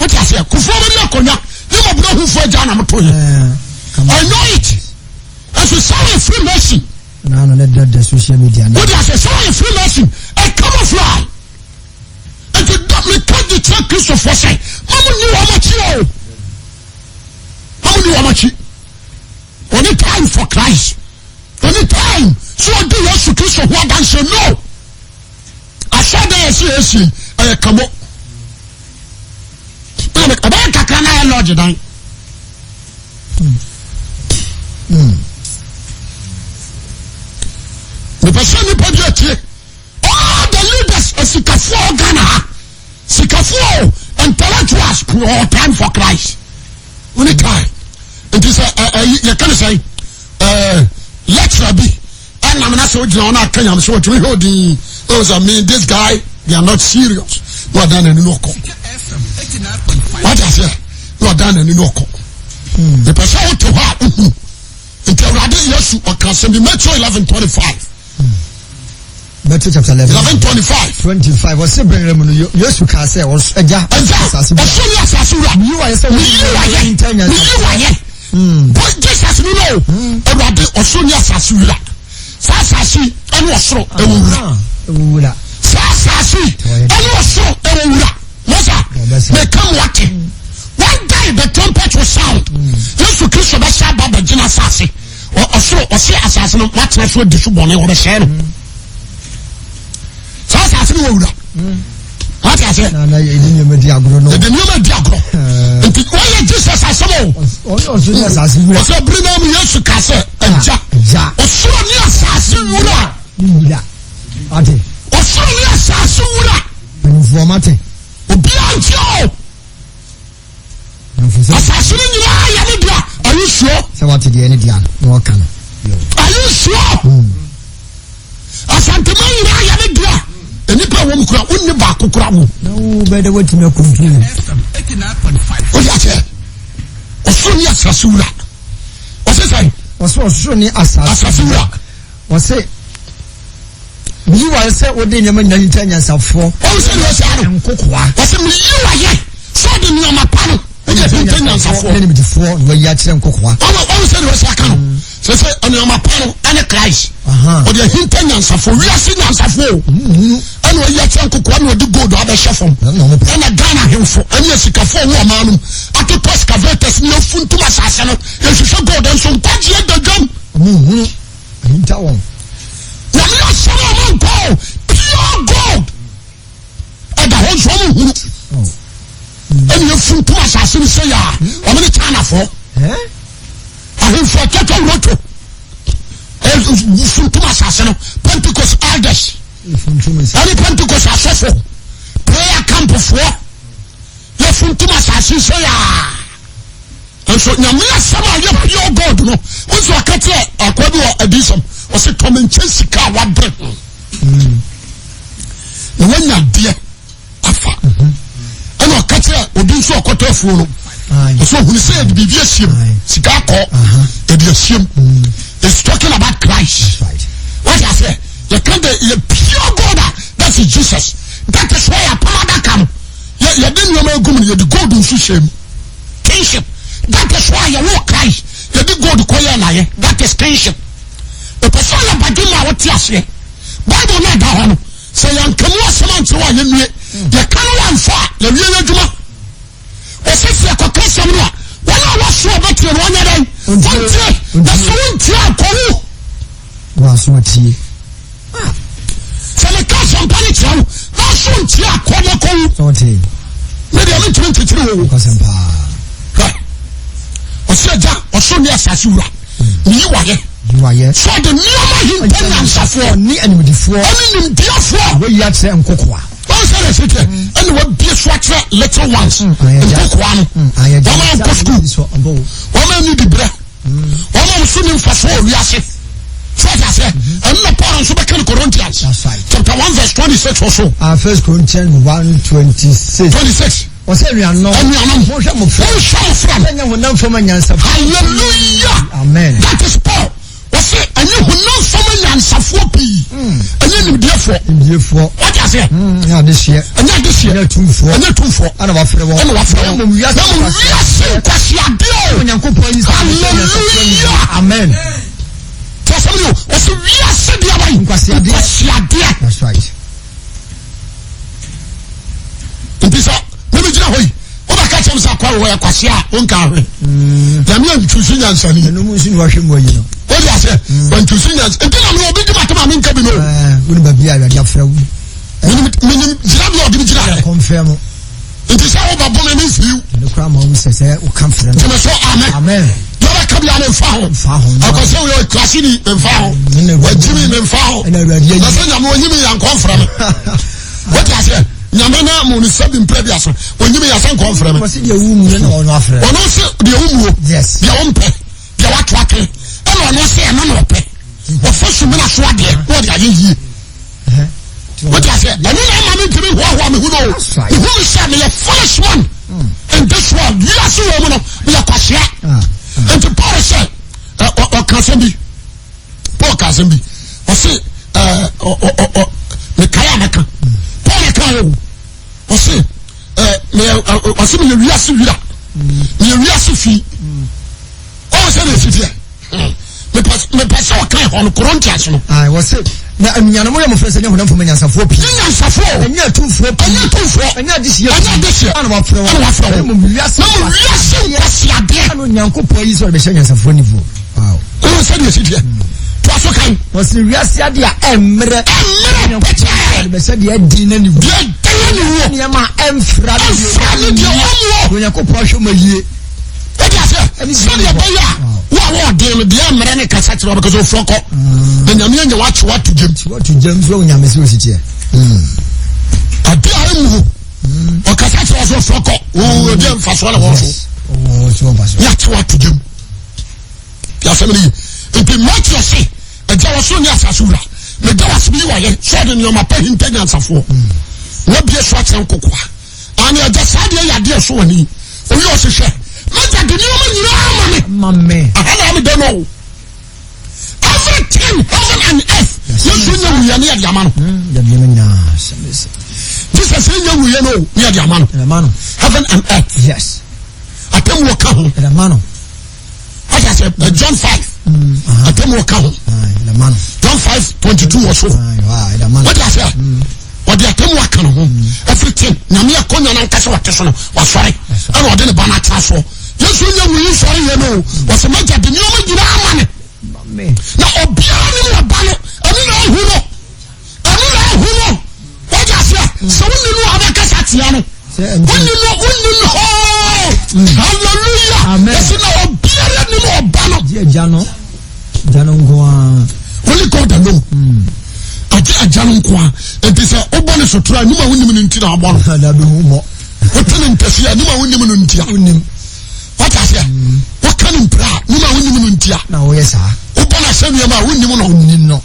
Wọ́n di aseɛ. Kufuor bɛ ní akonnwa ne mɔbena hufoɔ agya na mo to yɛ. I know it. Ɛso sɛ wɔyɛ Freemason. Na ano ne dada social media. Wọ́n di aseɛ sɛ wɔyɛ Freemason. Ɛ camouflage. Nti da meka de kyerɛ Kristofoɔ sɛ ma mo nni wɔn akyi o. Ma mo nni wɔn akyi. Only time for Christ. Only time. So ɔdi Yesu Kristo ho adanse no. Asɔre yɛ si esi ɛyɛ kamo. Ɛbɛyɛ kakra na ayɛ lɔɔgye dan. Mepɛ sɛ nnipa bi atie. All the leaders asikafoɔ Ghana ha sikafoɔ intellectuals all time for Christ. Only time. Nti sɛ ɛyi yɛka ne sɛn ɛɛ lecturer bi ɛnam na sɛ ogyina hɔ na aka nyame sɛ wɔtumi hwɛ odin ɛwɔ sɛ me this guy they are not serious na ɔdan n'ani na ɔkɔ. Wate aseɛ na ɔdan n'ani na ɔkɔ. Mepɛ sɛ wote hɔ a wohunu. Nti Awurade Yesu ɔka asɛm bi Matthew 11:25. Matthew chapter 11. 11:25. 25. Ɔse bɛn mu no Yesu kaa sɛ ɔgya Agya asase wura. ɔsoro ne asase wura. Meyi wayɛ sɛ Meyi wayɛ. Meyi wayɛ. Boy Jesus ni no. Awurade ɔsoro ne asase wura. Saa asase yi ɛne ɔsoro ɛwɔ wura. Ɛwɔ wura. Saa asase yi ɛne ɔsoro ɛwɔ wura. Masa meka mu ate. One day the trumpet will sound. Yesu Kristo bɛhyɛ aba bɛgyina asase. Ɔsoro ɔse asase no watena so adi so bɔne wɔbɛhyɛ no. Saa asase no wɔ wura. Wate aseɛ? Na na yɛde nneɛma di agorɔ no. Yɛde nneɛma di agorɔ. Nti wɔyɛ Jesus asɛm o. Ɔne ɔsoro ne asase wura. Ɔsɛ bere naa mu Yesu ka sɛ agya. Agya. Ɔsoro ne asase wura. Ne wura. Ate. Ɔsoro ne asase wura. Mpanimfoɔ mate. Obiara ntia o. Asase no nyinaa yɛ ne dea. Are you sure? Sɛ wate deɛ ne dea na ɔka no. Are you sure? Asantema nyinaa yɛ ne dea. Nnipa a wɔn kura wonni baako kura wo. Na wo bɛyɛ dɛ watumi akonturu. Wode aseɛ ɔsoro ne asase wura. Ɔse sɛn? Ɔse ɔsoro ne asase wura. Ɔse meyi wayɛ sɛ wode nneɛma nyinaa hinta anyansafoɔ. Ɔn sɛ deɛ ɔsɛ ano. Nkokoa. Ɔse meyi wayɛ sɛ ɔde nneɛma pa no wode hinta nyansafoɔ. Ne nimdefoɔ na wayi akyerɛ nkokoa. Ɔn sɛ deɛ ɔsɛ aka no. Sɛ sɛ nneɛma pa no ɛne Christ. Ɔde ahinta nyansafoɔ wiase nyansafoɔ ɛna ɔyi akyerɛ nkokoa na ɔde gold abɛhyɛ fam. Ɛna Ghana ahemfo ɛne asikafoɔ wɔ ɔman no mu atotɔ excavators ne afuntum asase no yɛhwehwɛ gold nso nkwagyeɛ da dwam. Ɔmo nhunu ahinta wɔn. Nyame asɛm a ɔmo nkɔ o pure gold ɛda. Ɛna yɛfuntum asase no sɛ yɛ a wɔn ne Chinafoɔ. Ahemfo atwatwa roto funtum asase no Pentecost elders ɛne Pentecost asɔfo prayer campfoɔ yɛfuntum asase sɛ yɛ a nso nyame asɛm a yɛ pure gold no nso ɔka kyerɛ akoa bi wɔ adiyisɛm ɔsɛ tɔ me nkyɛn sika a wabrɛ ho na wanya adeɛ afa ɛna ɔka kyerɛ obi nso ɔkɔtɔ afuo no ɔsɛ ohun sɛ yɛde biribi asiem sika akɔ yɛde asiem it's talking about Christ wọ́n ti ase yɛka de yɛ pure gold a that is Jesus that is why apam adaka no yɛ yɛde nneɛma egu mu no yɛde gold nso hyɛ mu kingship that is why yɛwɔ Christ yɛde gold kɔ yɛ n'ayɛ that is kingship ìpè sɛ ɔyɛ badwemma a wɔte aseɛ Bible náà da hɔ no. Sɛ yɛanka mu asɛm ankyerɛ wo a, yɛnnue. Yɛka no wamfa a, yɛwie yɛ adwuma. Wɔsɛ sɛ yɛkɔka asɛm no a, wɔn a wɔso a bɛtie no wɔnyɛ dɛn? Wɔntie. Na sɛ wontie a, kɔwu. Wɔaso atie. Sɛ meka asɛmpa no kyerɛ wo, na ɔso ntie a, kɔ na kɔwu. Me deɛ mentumi nkyekyere wo. Hwɛ, ɔsɛ agya, ɔsoro ne asase wura. Meyi wayɛ. Wayɛ. Sɛ ɔde nneɛma hinta nyansafoɔ. Ne animdefoɔ. Ɛne nimdeɛfoɔ. Wayi akyerɛ nkokoa. Wɔn sɛ ɛsɛ kyɛ ɛna wabie so akyerɛ little ones. Nkokoa no. Wɔn a nkɔ sukuu. Wɔn a ni dibrɛ. Wɔn a nso ni nfasoɔ wɔ wiase. So ɔte aseɛ. Ɛno na Paul nso bɛka no Corinthians. Chapter 1 verse 26 or so. Ah, First Corinthians 1 26. 26. Ɔsɛ anuanom. Anuanom. Monhwɛ mmofra. Monhwɛ mmofra. Sɛ ɛnyɛ honam fam anyansafoɔ. Hallelujah. Amen. That is Paul. Ɔsɛ ɛnyɛ honam fam anyansafoɔ pii. Ɛnyɛ nimdeɛfoɔ. Nimdeɛfoɔ. Wate aseɛ. Ɛnyɛ adehyeɛ. Ɛnyɛ adehyeɛ. Ɛnyɛ atumfoɔ. Ɛnyɛ atumfoɔ. Ɛna wafrɛ wɔn. Ɛna wafrɛ wɔn. Na mmom wiase. Na mmom wiase nkwasiadeɛ. Onyankopɔn yi sɛ. Hallelujah. Amen. Tí a sɛ mi o, ɔsɛ wiase deɛ abayi. Nkwasiadeɛ. Nkwasiadeɛ. That's right. nti sɛ meme gyina hɔ yi wobɛka kyɛm sɛ akwa wɔ ɛkwase a wonka ahwɛ mm. nyame antwusu nyansani wode aseɛ mm. wantwusu nyansa nti na me obi di matem a menka bi no eh, wone baabi a awurade afrɛ wo menim gyina bi a ɔde me gyina nti sɛ wobɛbɔ me memfiriw gyeme so amen yɛbɛka bia memfa ho akɔsɛ woyɛ kurase ni memfa ho wagyimi memfa ho na sɛ nyame ɔnyimi yɛnkɔ mfrɛ me wote aseɛ nyame na mo ne sɛbi mprɛ bi aso ɔnyimi yɛ sɛ nkɔ mfrɛ me ɔno se deɛ womuo deɛ wompɛ deɛ wato atwene ɛna ɔno sɛ ɛno na ɔpɛ ɔfa sumina so adeɛ na ɔde ayɛ yie wote aseɛ ɛno na ama mentumi hoahoa me ho no mehu me sɛ meyɛ foolish man in this world wiase wɔ mu no meyɛ kwasea nti Paul sɛ ɔka asɛm bi Paul ka asɛm bi ɔse mekae a mɛka Paul ka o ɔse ɔse meyɛ wiase wira meyɛ wiase fi ɔwɔ sɛ na ɛsi teɛ mepɛ sɛ ɔka ɛhɔ no Corinthians no. Wɔse na anuanom yɛ mofrɛ sɛ nyɛ honam fam anyansafoɔ pii. Nyɛ nyansafoɔ. Ɛnyɛ atumfoɔ pii. Ɛnyɛ atumfoɔ. Ɛnyɛ adehyeɛ pii. Ɛnyɛ adehyeɛ. Ɛna wafrɛ wɔn. Ɛna wafrɛ wɔn. Na mmom wiase. Na mmom wiase nkwasiadeɛ. Ɛna Onyankopɔn ayi sɛ ɔde bɛhyɛ nyansafoɔ nifoɔ. Wow. Wɔn sɛ deɛ ɛsi teɛ. To aso kan. Wɔse wiase adeɛ a ɛmmerɛ. Ɛmmerɛ pɛkyɛɛ. Ɔde bɛhyɛ deɛ ɛden na ne wuo. Deɛ ɛden na ne wuo. Nneɛma a ɛmfra ne deɛ ɛmfra ne deɛ ɔmmuo. Onyankopɔn ahwɛ mu ayie. Wọ́n ti ase sɛdeɛ ɛbɛyɛ a wo a wɔɔden no deɛ mmerɛ ne kasa kyerɛ wɔbɛkɛ sɛ ofurɔ kɔ na nyame anya wakye wato gyam. Wato gyam so onyame sɛ osi teɛ. Ade a ɛmu ɔkasa kyerɛ sɛ ofurɔ kɔ wo deɛ mfasoɔ na wɔn so yɛakye wato gyam. Yɛasɛm no yi nti Matthew se agya wɔ soro ne asase wura meda wase bi wayɛ sɛ ɔde nneɛma pa hinta nyansafoɔ na bie so akyerɛ nkokoa. Aane, Agya, saa adeɛ yɛ adeɛ ɛso w'ani. Owie ɔse, hwɛ, m'agya de nneɛma nyinaa ma me. Ma me. Aha na ame dɛ no. Everything, heaven and earth. Yesu nyɛ wuyɛ ne yɛde ama no. Hmm, Jesus nyɛ wuyɛ no ne yɛde ama no. Heaven and earth. Yes. Atemmuo ka ho. Yɛde ama no. Wọ́n ti sẹ́ John 5. Atemmuo ka ho. John 5 22 wɔ so. Wọ́n ti sẹ́ ɔde atemmuo aka ne ho. Everything nyame akonnwa no ankasa wɔte so no wasɔre ɛna ɔde ne ba no atena soɔ. Yesu nyɛ wuyi nsɔre yɛ no o. Wɔsɛ magya de nneɛma nyinaa ama ne. Na obiara ne mu ɔba no ɛne na ahu no. Ɛne na ahu no. Wọ́n ti sẹ́ sɛ wonni no a wobɛkasa tia no. Wonni no, wonni no hoo. Mm. Hallelujah. Amen. Yɛsi na obiara nim ɔba no. Gye agya no. Agya no nko ara. Only God alone. Mm. Agye agya no nko ara. Enti sɛ wobɔ ne sotora a, nim a wonim no nti na abɔ no. Dabi ho mmɔ. Wote ne ntɛsi a, nim a wonim no nti a. Wonim. Wate aseɛ? Mm. Woka ne mpira a, nim a wonim no nti a. Na woyɛ saa. Wobɔ no asɛ nneɛma a, wonim no. Wonim no.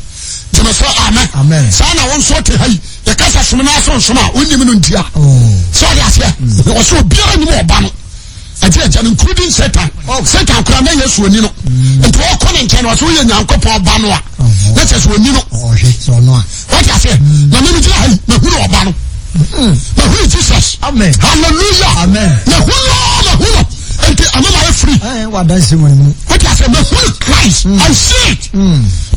Gyeme sɛ amen. Amen. Saa na wo nso te ha yi. Yɛka sɛ som no aso nsom a, wonim no nti a. Oh. Sɛ ɔde aseɛ? Mm. Ɔsɛ obiara nim ɔba no. Agye agya no including Satan. Oh. Satan kora na Yesu oni no. Mm. Nti ɔkɔ ne nkyɛn no ɔsɛ woyɛ Nyankopɔn ba no a. Oh. Na kyerɛ sɛ oni no. Wate aseɛ? Mm. Na meme gyina ha yi, mahunu ɔba no. Mahunu Jesus. Amen. Hallelujah. Amen. Mahunu, mahunu. Nti ama ma yɛ free. Eh, wadanse wɔ ne mu. Wate aseɛ? Mahunu Christ. I see it.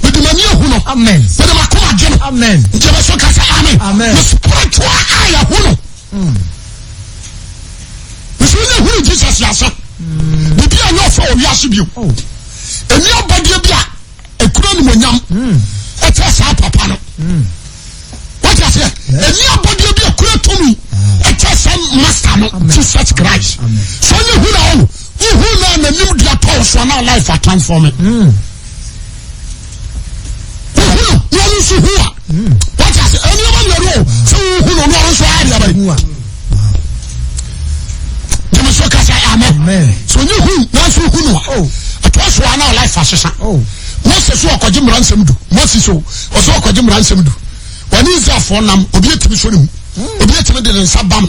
Mede m'ani ahu no. Amen. Mede m'akoma gye no. Amen. Gyeme so ka sɛ amen. Amen. Me spiritual eye ahu no. Nso wonya hunu Jesus yɛ asa. Biribi a nyɛ ɔfɛ wɔ wiase bio. Oh. Ɛni abɔdeɛ bi a ɛkura nimonyam ɛkyɛ saa papa no. Wate aseɛ? Ɛni abɔdeɛ bi a ɛkura tumi ɛkyɛ saa master no Jesus Christ. So wonya hu na ɔno wohu na n'anim dua tɔ wo so na life atransform. Wohu no na ɔno nso hu a. Wate ase nneɛma mmienu o sɛ wohu no na ɔno nso ayɛ deɛ bɛyɛ. Gyeme so kasa amen. So onye hu nanso hu no a. Oh. Ɛtoa so a na life asesa. Oh. Mose so ɔkɔgye mmara nsɛm du. Mose so ɔsɛ ɔkɔgye mmara nsɛm du. Wɔne Israelfoɔ nam obi atumi so ne mu. Hmm. Obi atumi de ne nsa bam.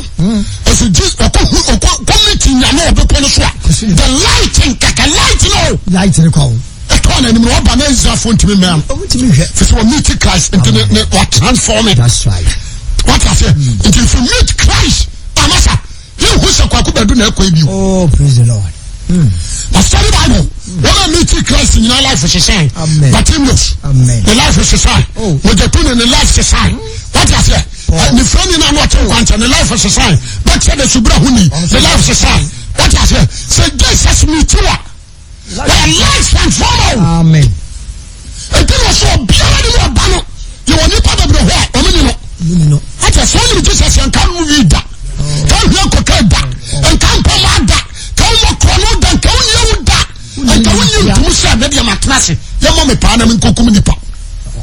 Ɛso Jesus ɔkɔ hu ɔkɔ kɔmiti nyame ɔbɛpɔ no so a. The light nkɛkɛ light no. Light no kɔ. Ɛtɔɔ n'anim no ɔba na Israelfoɔ ntumi mmɛn no. Ɔmo hwɛ. Fi sɛ wɔmeet Christ nti ne ne wɔtransform it. That's right. Wate aseɛ? Nti if you meet Christ amasa yɛnhu sɛ Kwaku Badu na ɛkɔ bio. Oh praise the Lord. Mm. Na study Bible. Wɔn a meet Christ nyinaa life hyehyɛn. Amen. Bartimaeus. Amen. Ne life hyehyɛn. Oh. Mogyatu ne ne life hyehyɛn. Wate aseɛ? Ne fira ni na ano ɔte nkwankyɛn ne life hyehyɛn. Bɛkyɛ de subira ho ni ne life hyehyɛn. Wate aseɛ? Sɛ Jesus meet you a. Wɔyɛ life transformer o. Amen. Eti na ɔsɛ obiara ni mu ɔba no yɛ wɔ nipa bebree hɔ a wɔn ni no. Ni no. Ɔkyɛ sɛ ɔnim Jesus yɛn nka no wi da. Ka nhwɛ kɔkɛ da. Nka mpɔmɔ da. Ka wɔn korɔ no da. Nka wɔn ewu da. Nka wɔn nyi ntum sɛ ɛbɛ deɛ ma tena ase. Yɛ mɔ mi paa na mi nkokum nipa.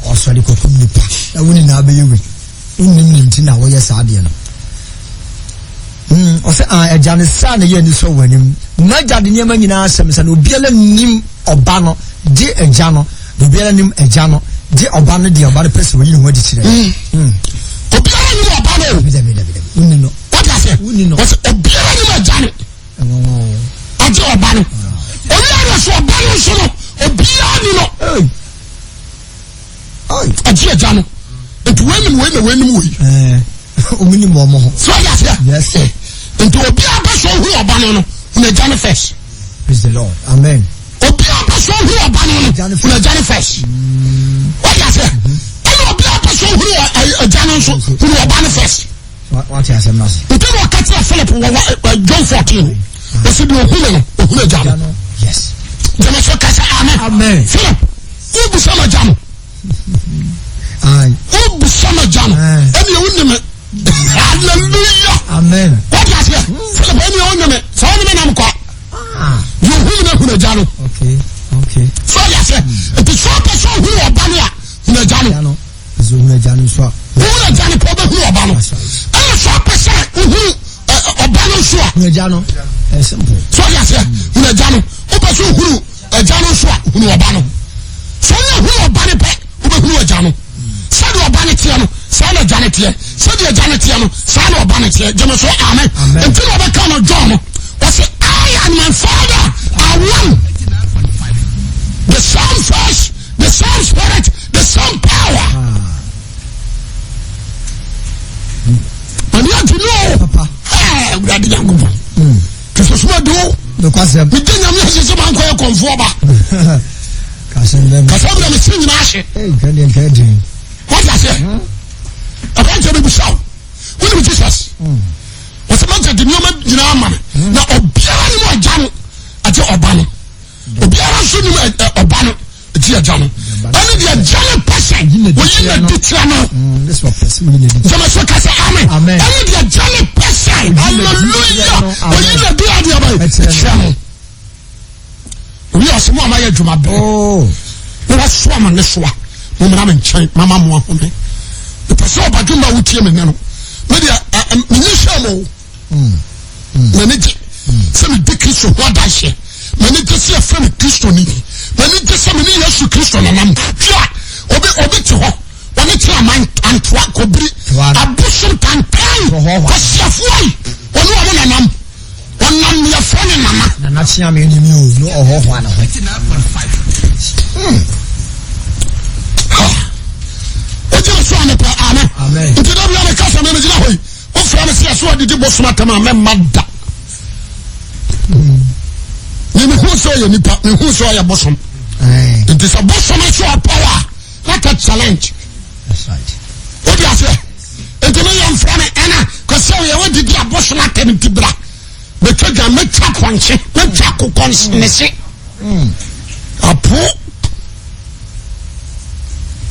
Ɔsɔre kɔkum nipa. Na wɔn nyinaa bɛyɛ wei. Wonnim ne nti na wɔyɛ saa adeɛ no. Hmm, ɔsɛ ah, agya no saa na ɛyɛ anisɔ wɔ anim. N'agya de nneɛma nyinaa ahyɛ me nsa na obiara nim ɔba no gye agya no. Na obiara nim agya no gye ɔba no deɛ ɔba no pɛ sɛ oyi ne ho adi kyerɛ. Hmm. Obiara nim ɔba no. Dabi dabi dabi dabi. Wonni no. Wọ́n ase. Wonni no. Wɔsɛ obiara nim agya no. Agye ɔba no. Obiara nso ɔba no nso no obiara ni no. Agye agya no. Nti wei nim wei na wei nim wei. Omi nim wɔn ho. So ɔyɛ aseɛ. Yes sir. Nti obi a bɛ so hu ɔba no no hunu agya no first. Praise the Lord. Amen. Obi a bɛ so hu ɔba no no hunu agya no first. Ɔyɛ aseɛ. Ɛna obi a bɛ so hunu agya no nso hunu ɔba no first. Wate asɛm no ase. Nti na ɔka kyerɛ Philip wɔ John 14. Ɔsi deɛ ohunu no ohunu agya no. Yes. Jẹ́mi sọ kasa amen. Amen. Philip, wo busa ma agya no. Wobusa ma gya no ɛne ɛwo ne me. Hallelujah. Amen. Wọ́n ti aseɛ. Philip ɛne ɛwo ne me. Sɛ wọ́n ne me nam kwa. Yóò hu mi na hunu agya no. Okay. Okay. So ɔdi aseɛ. Nti sɛ ɔpɛ sɛ ɔhunu ɔba no a hunu agya no. Hunu agya no nso a. Hunu agya no pɛ ɔbɛhunu ɔba no. Ɛna sɛ ɔpɛ sɛ ohunu ɔba no nso a. Hunu agya no. Ɛyɛ simple. So ɔdi aseɛ. Hunu agya no. Wopɛ sɛ ohunu Agya no nso a, hunu ɔba no. Sɛ wonya hunu ɔba no pɛ, wobɛhunu agya no. Sɛdeɛ ɔba no teɛ no, saa na agya no teɛ. Sɛdeɛ agya no teɛ no, saa na ɔba no teɛ. Gyeme so, amen. Nti na ɔbɛka no John no, ɔse, I and my father are one. The same flesh, the same spirit, the same power. Ɛni agye no o. Ɛɛ, Awurade Nyankopɔn. Kristosom adi o. Nokwasɛm. Mede nyame ase sɛ mankɔ yɛ kɔnfoɔ ba. Kasɛm bɛ Kasɛm bɛ mese nyinaa ahye. Ee nka deɛ nka ɛden. Wate aseɛ? Ɛbɛn kyɛ bɛbusa wo. Wonim Jesus? Wɔsɛ mɛgya de nneɛma nyinaa ama me. Na obiara nim ɔgya no agye ɔba no. Obiara nso nim ɔba no. Ɛti agya no ɛne deɛ agya no pɛ sɛ oyi na di kyerɛ no. Mm, Gyama so ka sɛ amen. Ɛne deɛ agya no pɛ sɛ. Kenkan. Hallelujah. Oyi na di adeɛ bɛyɛ. Ɛkyerɛ no. Owi ase mo a mayɛ adwuma bɛɛ. Oh. Na wasoa mo ne soa. Mo mmra me nkyɛn mama mo ahome. Mepɛ sɛ ɔbadwemba wotie me nne no. Me deɛ menye hyɛ mo. M'ani gye sɛ medi Kristo ho adanseɛ. M'ani gye sɛ yɛfrɛ me Kristoni. M'ani gye sɛ me ne Yesu Kristo nanam. Hwɛ obi obi te hɔ wɔne kyerɛ aman antoa kɔbiri abosom tantan kɔsiafoɔ yi wɔne wɔn nanam wɔnam yɛfrɛ ne nana. Nana kyea me ne mi o no ɔhɔhoa ne ho. Wogyina so a mepɛ amen. Nti da bia meka sɛ memegyina hɔ yi wofrɛ me sɛ yɛsɛ ɔdidi bosom atam a mɛmma da ne mehu sɛ ɔyɛ nipa mehu sɛ ɔyɛ bosom nti sɛ bosom so ɔpɔw a what a challenge wode aseɛ nti meyɛ mfrɛ me ɛna kɔsɛ ɔyɛ wodidi abosom atam nti bra mɛtwa dwa mɛtwa pɔnkye mɛtwa kokɔ ne se apo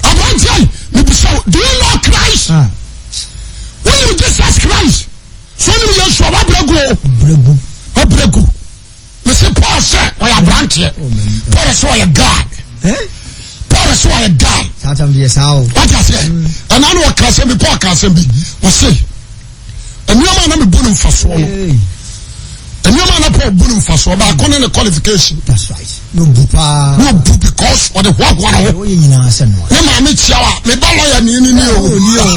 aberanteɛ mebisa wo do you know Christ ah. Wonim Jesus Christ? So wonim Yesu a wabrɛ gu o? Wabrɛ gu. Mese Paul sɛ ɔyɛ aberanteɛ. Paul sɛ ɔyɛ guy. Paul sɛ ɔyɛ guy. Wate aseɛ? Ɛna na ɔka asɛm bi, Paul ka asɛm bi. Ɔse, nneɛma a na mebu no mfasoɔ no. Nneɛma a na Paul bu no mfasoɔ baako ne ne qualification. That's right. No bu paa. No bu because ɔde hoahoa ne ho. Ɔyɛ nyinaa sɛ noa. Ne maame kyia wa me ba lɔya ni ni ni o. Oni o.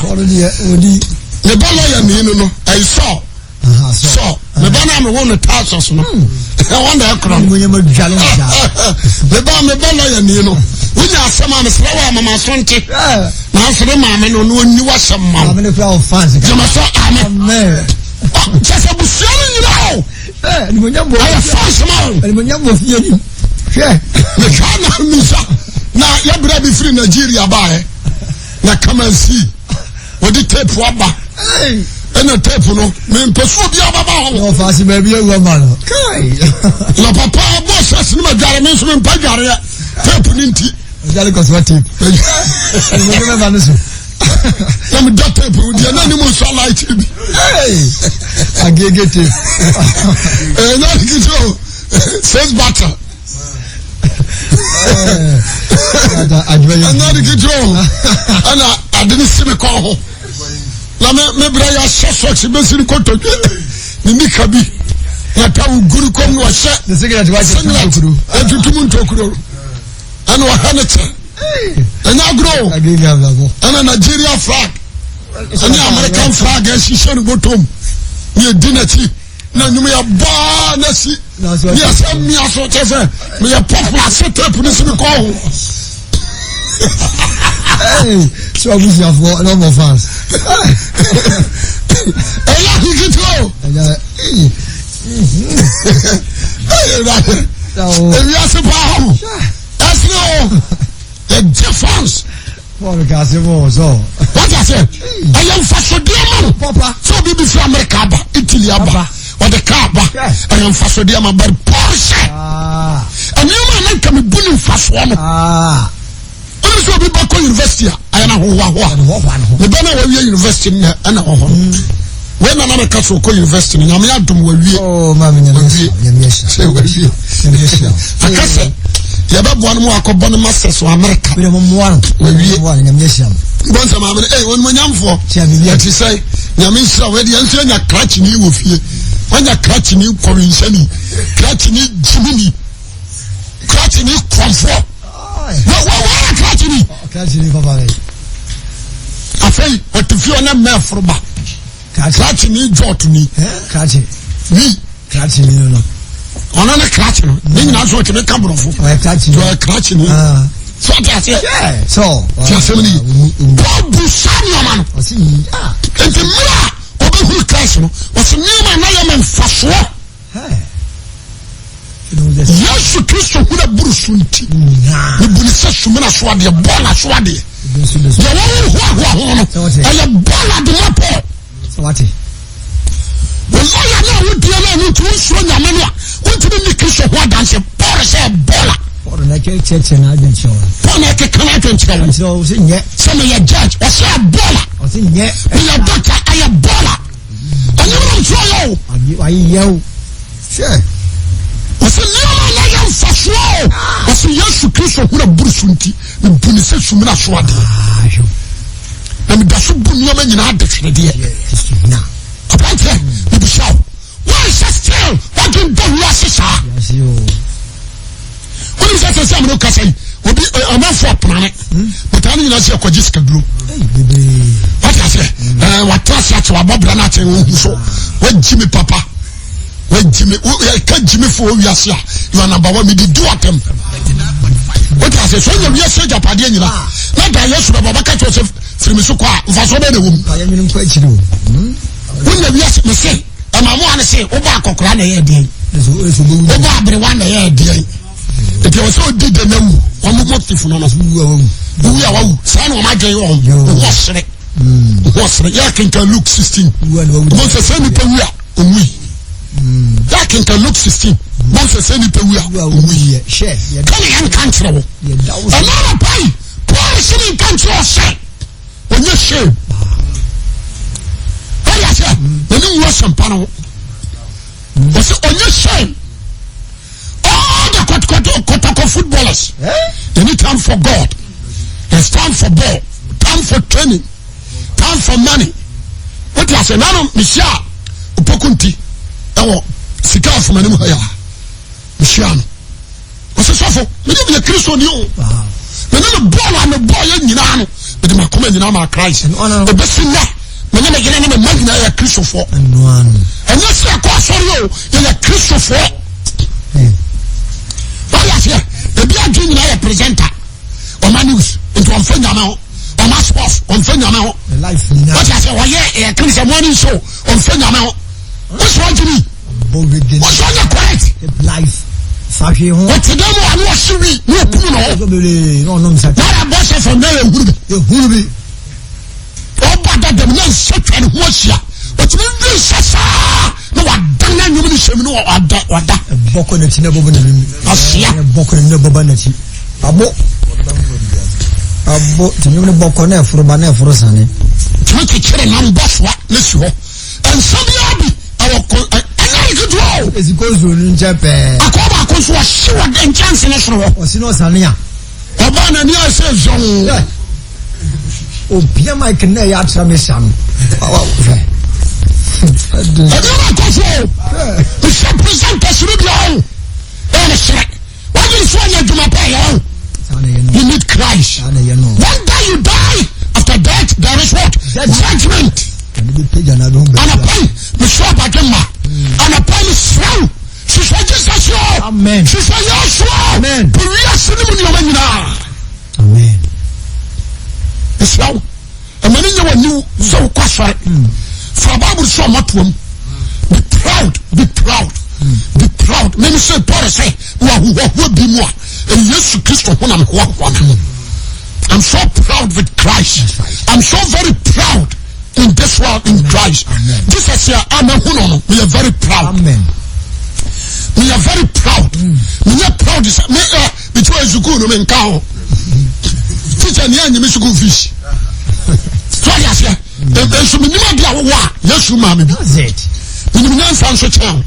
Ɔno deɛ oni. Me ba lɔya ni ni no ɛyi sɔɔ. Sɔɔ me ba naa mi wo no Tarsus no. Ɛwɔ na ɛkorɔ no. Mo nyɛ ma dwale ne saa. Me ba me ba lɔya ni no. Wonya asɛm a mesrɛ wo a mama so nte. Nanso ne maame no no ɔnni w'asɛm ma wo. Maame no kura wo fans. Gyama sɛ amen. Amen. Kyɛ sɛ busua no nyina o. Ɛyɛ fans ma wo. Animuonyam wɔ fie nim. Hwɛ. Mehwɛ na misa na yɛbrɛ bi firi Nigeria baeɛ na kamansi wɔde tape aba ɛna tape no mempɛ so obiara bɛba hɔ. Ɔfa ase baabi awu ama no. Na papa bɔ sɛs no ma dware me nso mempɛ dwareɛ tape no nti. Ɔdware kɔsoa tape. Ɛmu bɛba no so. Na meda tape no deɛ na anim nsɔ light bi. Agege tape. Ɛnyɛ adekete o. Six battle. Ɛnyɛ adekete o. Ɛna ade no si me kɔn ho. Na me me brɛ yɛ ahyɛ socks bɛsi ne kotodwe ne nika bi. Na ta wo guru kɔm na ɔhyɛ singlet ɛtutum ntokuro. Ɛna ɔhɛ ne kyɛ. Ɛnyɛ agorɔ o. Ɛna Nigeria flag ɛne American flag ɛhyehyɛ ne bɔtɔm ne ɛdi n'akyi na nnwom yɛ bɔɔ n'asi ne ɛsɛ mmea so kyɛ sɛ meyɛ popular se tape ne si me kɔn ho. So abusuafoɔ na ɔmɔ fans. Ɛyɛ ahikiti o. Ewiase paa ho. Ɛsene o. Yɛgye fans. Paul ka ase mo sɔ. Wọ́n ti ase ɛyɛ nfasodeɛ ma no. Papa. Sɛ obi bi fi Amerika aba, Italy aba, ɔde kaa aba, ɛyɛ nfasodeɛ ma bɛri Paul sɛ. Nneɛma a na nka mi bu ne nfasoɔ no. Wọ́n sɛ obi ba kɔ university a, ɛyɛ na ahohoahoa. Ne ba na wawie university no ɛna wɔ hɔ. Wei na na meka sɛ ɔkɔ university no, nyame adom wawie. Oh, maame nyame Sɛ wawie. Aka sɛ yɛbɛboa no mu akɔbɔ no masters wɔ America. Wawie. Bɔnsɛ maame no, ee wɔn mu nyamfoɔ. Ɛte sɛ nyame nhyira wo ɛdeɛ nso anya krakyeni wɔ fie. Wanya krakyeni kɔwensani, krakyeni gyimini, krakyeni kɔnfoɔ. Wɔyɛ krakyeni. Krakyeni papa bɛ. Afei ɔte fie ɔne mmɛɛforo ba. Krakyeni jɔɔtoni. Krakye. Wi. Krakye ni no. Ɔno ne krakye no. Ne nyinaa nso ɔtumi ka borɔfo. Ɔyɛ krakye ni. Ɔyɛ krakye ni. So ɔte aseɛ. So. Ti asɛm ni. Paul bu saa nneɛma no. Ɔsi yi ah. Nti mmerɛ a ɔbɛhuru Christ no, ɔsi nneɛma a na yɛ ma nfasoɔ. Yesu Kristo hunu aburu so nti, mebu ne sɛ sumina so adeɛ, bɔɔl aso adeɛ. Deɛ wɔn hoahoa ho no, ɛyɛ bɔɔl adema Paul. Wɔlɔya no a wodie no a no nti wonsuro Nyame no a wontumi nni Kristo ho adanse. Paul sɛ bɔɔla. Paul na ɛkeka n'adwenkyerɛ wɔn. Paul na ɛkeka n'adwenkyerɛ wɔn. Sɛ meyɛ judge, ɔsɛ bɔɔla. Meyɛ doctor, ɛyɛ bɔɔla. Ɛnyɛ me na metwerɛ yɛ o. Wayeyɛ o. Hwɛ. Ɔsɛ nneɛma a na yɛ mfasoɔ o. Ɔsɛ Yesu Kristo ho na buru so nti, mebu ne sɛ sumina so adeɛ. Ah, Na meda so bu nneɛma nyinaa adehweredeɛ. Aberanteɛ, mebisa wo, woanhyɛ still woadwen bɔ wiase saa? Wonim sɛ sɛ sɛ amene wokasa yi, obi amanfoɔ apenane. Bɛtaa no nyinaa sɛ ɛkɔgye sikaduro. Wate aseɛ? Wate ase akyɛ wabɔ bra no akyɛ wohu so. Wagyi me papa. Wagyi me ɛka gyi me fo wɔ wiase a you are number one mede di watam. Wate aseɛ? Sɛ ɔnya wiase agyapadeɛ nyina na da Yesu bɛba ɔbɛka kyerɛ sɛ firi me so kɔ a mfasoɔ bɛyɛ na ɛwɔ mu. Wonya wiase me se ɛma mo ane se wobɔ akɔkora na ɛyɛ ɛdeɛn wobɔ aberewa na ɛyɛ ɛdeɛn nti ɛwɔ sɛ ɔdi dɛ na wu wɔn mo motif no no wuwu a wawu saa na wɔn adwene wɔn ho ɔsere ho ɔsere yɛ akenkan Luke 16 wɔn sɛ sɛ nipa wu a ɔwu yi yɛ akenkan Luke 16 wɔn sɛ sɛ nipa wu a ɔwu yi kɛne yɛn nka nkyerɛ wo ɛna anapa yi Paul sɛ ne nka nkyerɛ ɔsɛ ɔnyɛ shame wɔde aseɛ n'ani nwu asɛmpa no ho wɔsɛ ɔnyɛ shame all the kɔtɔkɔ footballers eh? they need time for God there's time for ball time for training time for money wɔde aseɛ nanu mehyia opoku nti ɛwɔ sika afɔmanim ha ya mehyia no. Ɔsɛ sɔfo, mene meyɛ Kristoni o. Mene me bɔɔl a mebɔɔ yɛ nyinaa no, mede m'akoma nyinaa maa Christ. Ɛbɛsi nnɛ, mene me yere ne me mma nyinaa yɛ Kristofoɔ. Ɛnyɛ sɛ yɛkɔ asɔre o, yɛyɛ Kristofoɔ. Wọ́n aseɛ, ebi adwene nyinaa yɛ presenter, ɔma news, nti wɔn fɛ nyame ho, ɔma sports, wɔn fɛ nyame ho. Wọ́n aseɛ, wɔyɛ ɛyɛ kiri sɛ morning show, wɔn fɛ nyame ho. Wọ́n sọ adwene. Wɔsɔ nyɛ correct. Wɔte dɛm a na wɔhye wi na wɔkum no hɔ. Na yɛabɔ hyɛ fam na yɛhuru bi. Yɛhuru bi. Ɔba dadam na nsa twa ne ho ahyia. Ɔtumi wi nsa saa na wadan na nnwom no hyɛ mu na wada wada. Ɛbɔkɔ n'akyi na ɛbɔbɔ n'anim. Ahyia. Ɛbɔkɔ n'anim na ɛbɔba n'akyi. Abo. Abo. Tumi no bɔkɔ na ɛforo ba na ɛforo sane. Tumi kyekyere nam bɔ soa na si hɔ. Nsa biara bi ɛwɔ ko ɛnyɛ ne ketewa o. Esi kɔnsuo no nkyɛn pɛɛ. Akɔɔ baako nso ɔhye wɔ nkyɛnse no soro hɔ. Ɔsi na ɔsane a. Ɔbaa n'ani ayɛ sɛ zɔn. Obia mic na ɛyɛ atra me sa no. Ɛdeɛ na ɛkɔ so o. Mehyɛ presenters no bi o. Ɛyɛ ne serɛ. Wọ́n nso ɔnyɛ adwuma pa yɛ o. You need Christ. One day you die, after death there is what? Judgment. Anɔpa yi, mesrɛ ɔbadwe mma. Anɔpa yi mesrɛ wo, hwehwɛ Jesus o. Amen. Hwehwɛ Yesu o. Amen. Pɛ wiase no mu nneɛma nyinaa. Amen. Mesrɛ wo. Ɛma no nyɛ w'aniwu sɛ wokɔ asɔre. Fa Bible sɛ ɔmatoam. Be proud, be proud, be proud. Mene sɛ Paul sɛ wɔ ahohoahoa bi mu a, ɛyɛ Yesu Kristo ho na mehoahoa me ho. I'm so proud with Christ. I'm so very proud in this world in Christ. Amen. Jesus yɛ a mahu no no, meyɛ very proud. Amen. Meyɛ very proud. Meyɛ proud sɛ me ɛ metí wɔ sukuu no menka ho. Teacher ni anyi me sukuu fees. So ɔde aseɛ. Nso menim ade a wowɔ a Yesu maa me bi. That's it. Menim nyansa nso kyɛn wo.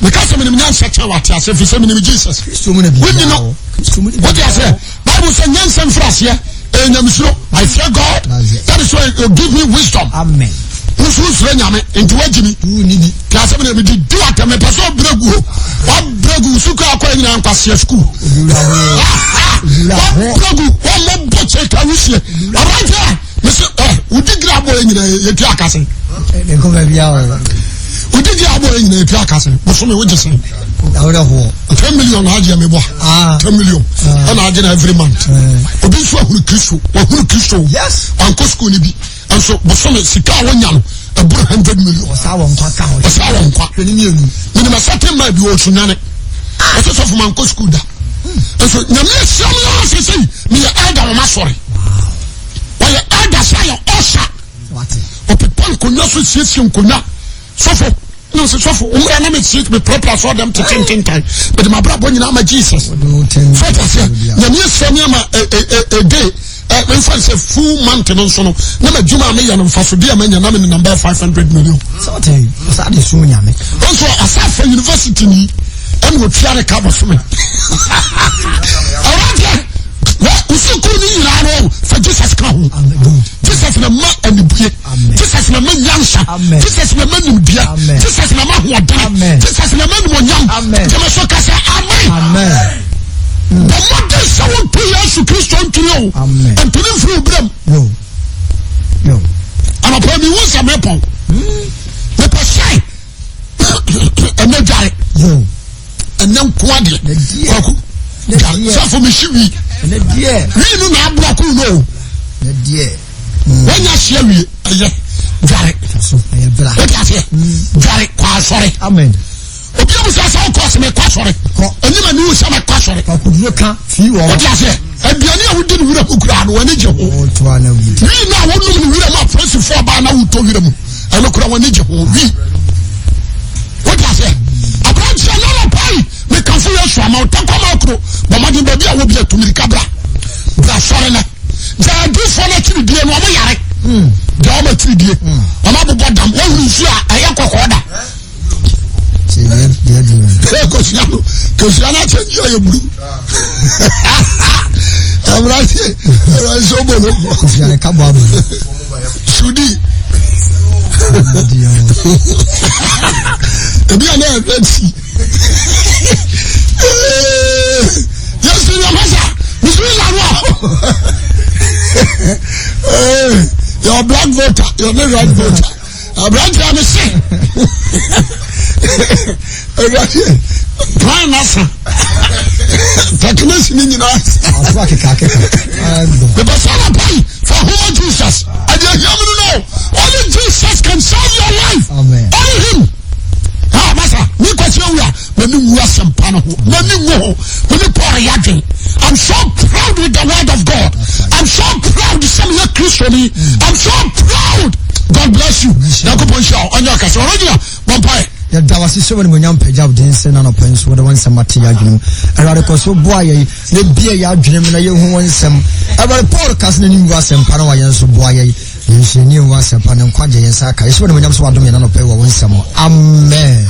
Meka sɛ menim nyansa kyɛn wo ate aseɛ firi sɛ menim Jesus. Kristo mu na biribiara Wonni no. wɔ. Kristo mu na Wote biribiara aseɛ? wɔ. Bible sɛ nyansa mfiri aseɛ ɛyɛ nyamesuro. I fear God. That's it. That is why you give me wisdom. Amen. Nso nsuro nyame nti wagyi mi. Wonni bi. Te asɛm na medi di atɛm mepɛ sɛ ɔbrɛ gu hɔ. Wabrɛ gu sukuu akɔ nyinaa nkwaseɛ sukuu. Owura ho. Owura ho. Wabrɛ gu wɔmmɔ bɔ kyɛ ka wusie. Aberanteɛ mese ɛ wodi gira abɔ yɛ nyinaa yɛtua akase. Nkɔ baabi a wɔ. Wodi gira abɔ yɛ nyinaa yɛtua akase. Bosome wogye sɛn. Awerɛhoɔ. 10 million na agye mebɔ. Ah. 10 million. Ɛna agye na every month. Obi nso ahunu Kristo. Wahunu Kristo. Yes. Wankɔ sukuu ni bi. Nso bosome sika a wonya no ɛboro 100 million. Ɔsaa wɔ nkwa ka ho. Ɔsaa wɔ nkwa. Hwɛ ne mmienu. Menim asate mmaa bi wɔ Sunyane. Ɔsɛ sɔfo mankɔ sukuu da. Nso nyame ahyia me ara sɛ sɛ meyɛ elder wɔ m'asɔre. Ɔyɛ elder sɛ ayɛ ɔsa. Wate. Ɔpepa nkonnwa so siesie nkonnwa. Sɔfo. Na ɔsɛ sɔfo wo mmra na mesie meprapra sɛ ɔdɛm tete ntentan mede mabrabɔ nyinaa ma Jesus. So ɔte aseɛ nyame ahyira me ama ɛde memfa sɛ full month no nso no na madwuma a meyɛ no mfasodeɛ a manya na menenam bɛyɛ 500 million. Ɔnso asafa university ni ɛna ɔtua ne ka bɔsome. Awuradeɛ wosukuu no nyinaa no fa Jesus ka ho. Jesus na ma anibue. Jesus na ma nyansa. Jesus na ma nimdeɛ. Jesus na ma ahoɔden. Jesus na ma nimonyam. Gyeme so ka sɛ amen. Bɔ mmɔden sɛ wonto Yesu Kristo ntwene o. Ntwene mfiri wo berɛm. Anɔpa mi wo sɛ mepɔn. Mepɛ sɛ ɛnɛ dware. Ɛnɛ nko adeɛ. Kwaku dware. Safo mehyi wi. Wi no na aboa ko no o. Wanya hyia wie ɛyɛ dware. Wote aseɛ dware kɔ asɔre. Obi abusa sɛ wokɔ sɛ mekɔ asɔre. Ɛnyɛ ma niwu sɛ mekɔ asɔre. Wote aseɛ aduane a wodi ne wura mu koraa no w'ani gye ho. Wii no a wonom ne wura mu apolisifoɔ ɔbaa na wotɔ wura mu ɛno koraa w'ani gye ho wii. Wote aseɛ aberanteɛ no anɔpa yi mekamfo Yesu ama wo takɔma akuro bɔ mmɔden baabi a wɔ bi atumirika bra bra sɔre nɛ. Gya adiifoɔ no akyiridie no, wɔn yare. Gya wɔn akyiridie. Wɔn abobɔ dam. Wɔn huru nsuo a ɛyɛ kɔkɔɔ da. Kosua no, kosua no akyɛ nsuo yɛ buru. Awurade, awurade sɛ ɔbɔ no. Kosua no ka bɔ abo. Sudi. Ebi a na ɛbɛ ti. Yesu yɛ masa bisimila no yɛ black voter yɛ ne red voter aberante a mese awurade plan nasa technician ni nyinaa mepɛ sɛ anapa yi fa homa Jesus ɛdeɛ ahia mu no no only Jesus can save your life. Amen. Only him. Ah, masa, mi kwasi awu a, m'ani nwu asɛmpa no ho. M'ani nwu ho. Me ne Paul yɛ adwen. I'm so proud with the word of God. I'm so proud sɛ meyɛ Kristoni. I'm so proud. God bless you. Nyankopɔn nhyira wo. Ɔnyɛ ɔkɛse. Ɔrɔgyina, bɔ mpae. Yɛda wo ase sɛ w'animuonyam pagya wo din sɛ n'anɔpa yi nso wode wo nsɛm ate yɛn adwenem. Awurade kɔ so boa yɛn na bie yɛn adwenem na yɛhu wo nsɛm. Awurade Paul ka sɛ n'ani nwu asɛmpa no wa yɛn nso boa yɛn. Yɛn nso yɛn ani nwu asɛmpa no nkwagye yɛn nsa aka. Yɛhyɛ w'animuonyam sɛ w'adom yɛn anɔpa yi wɔ wo nsɛm. Amen.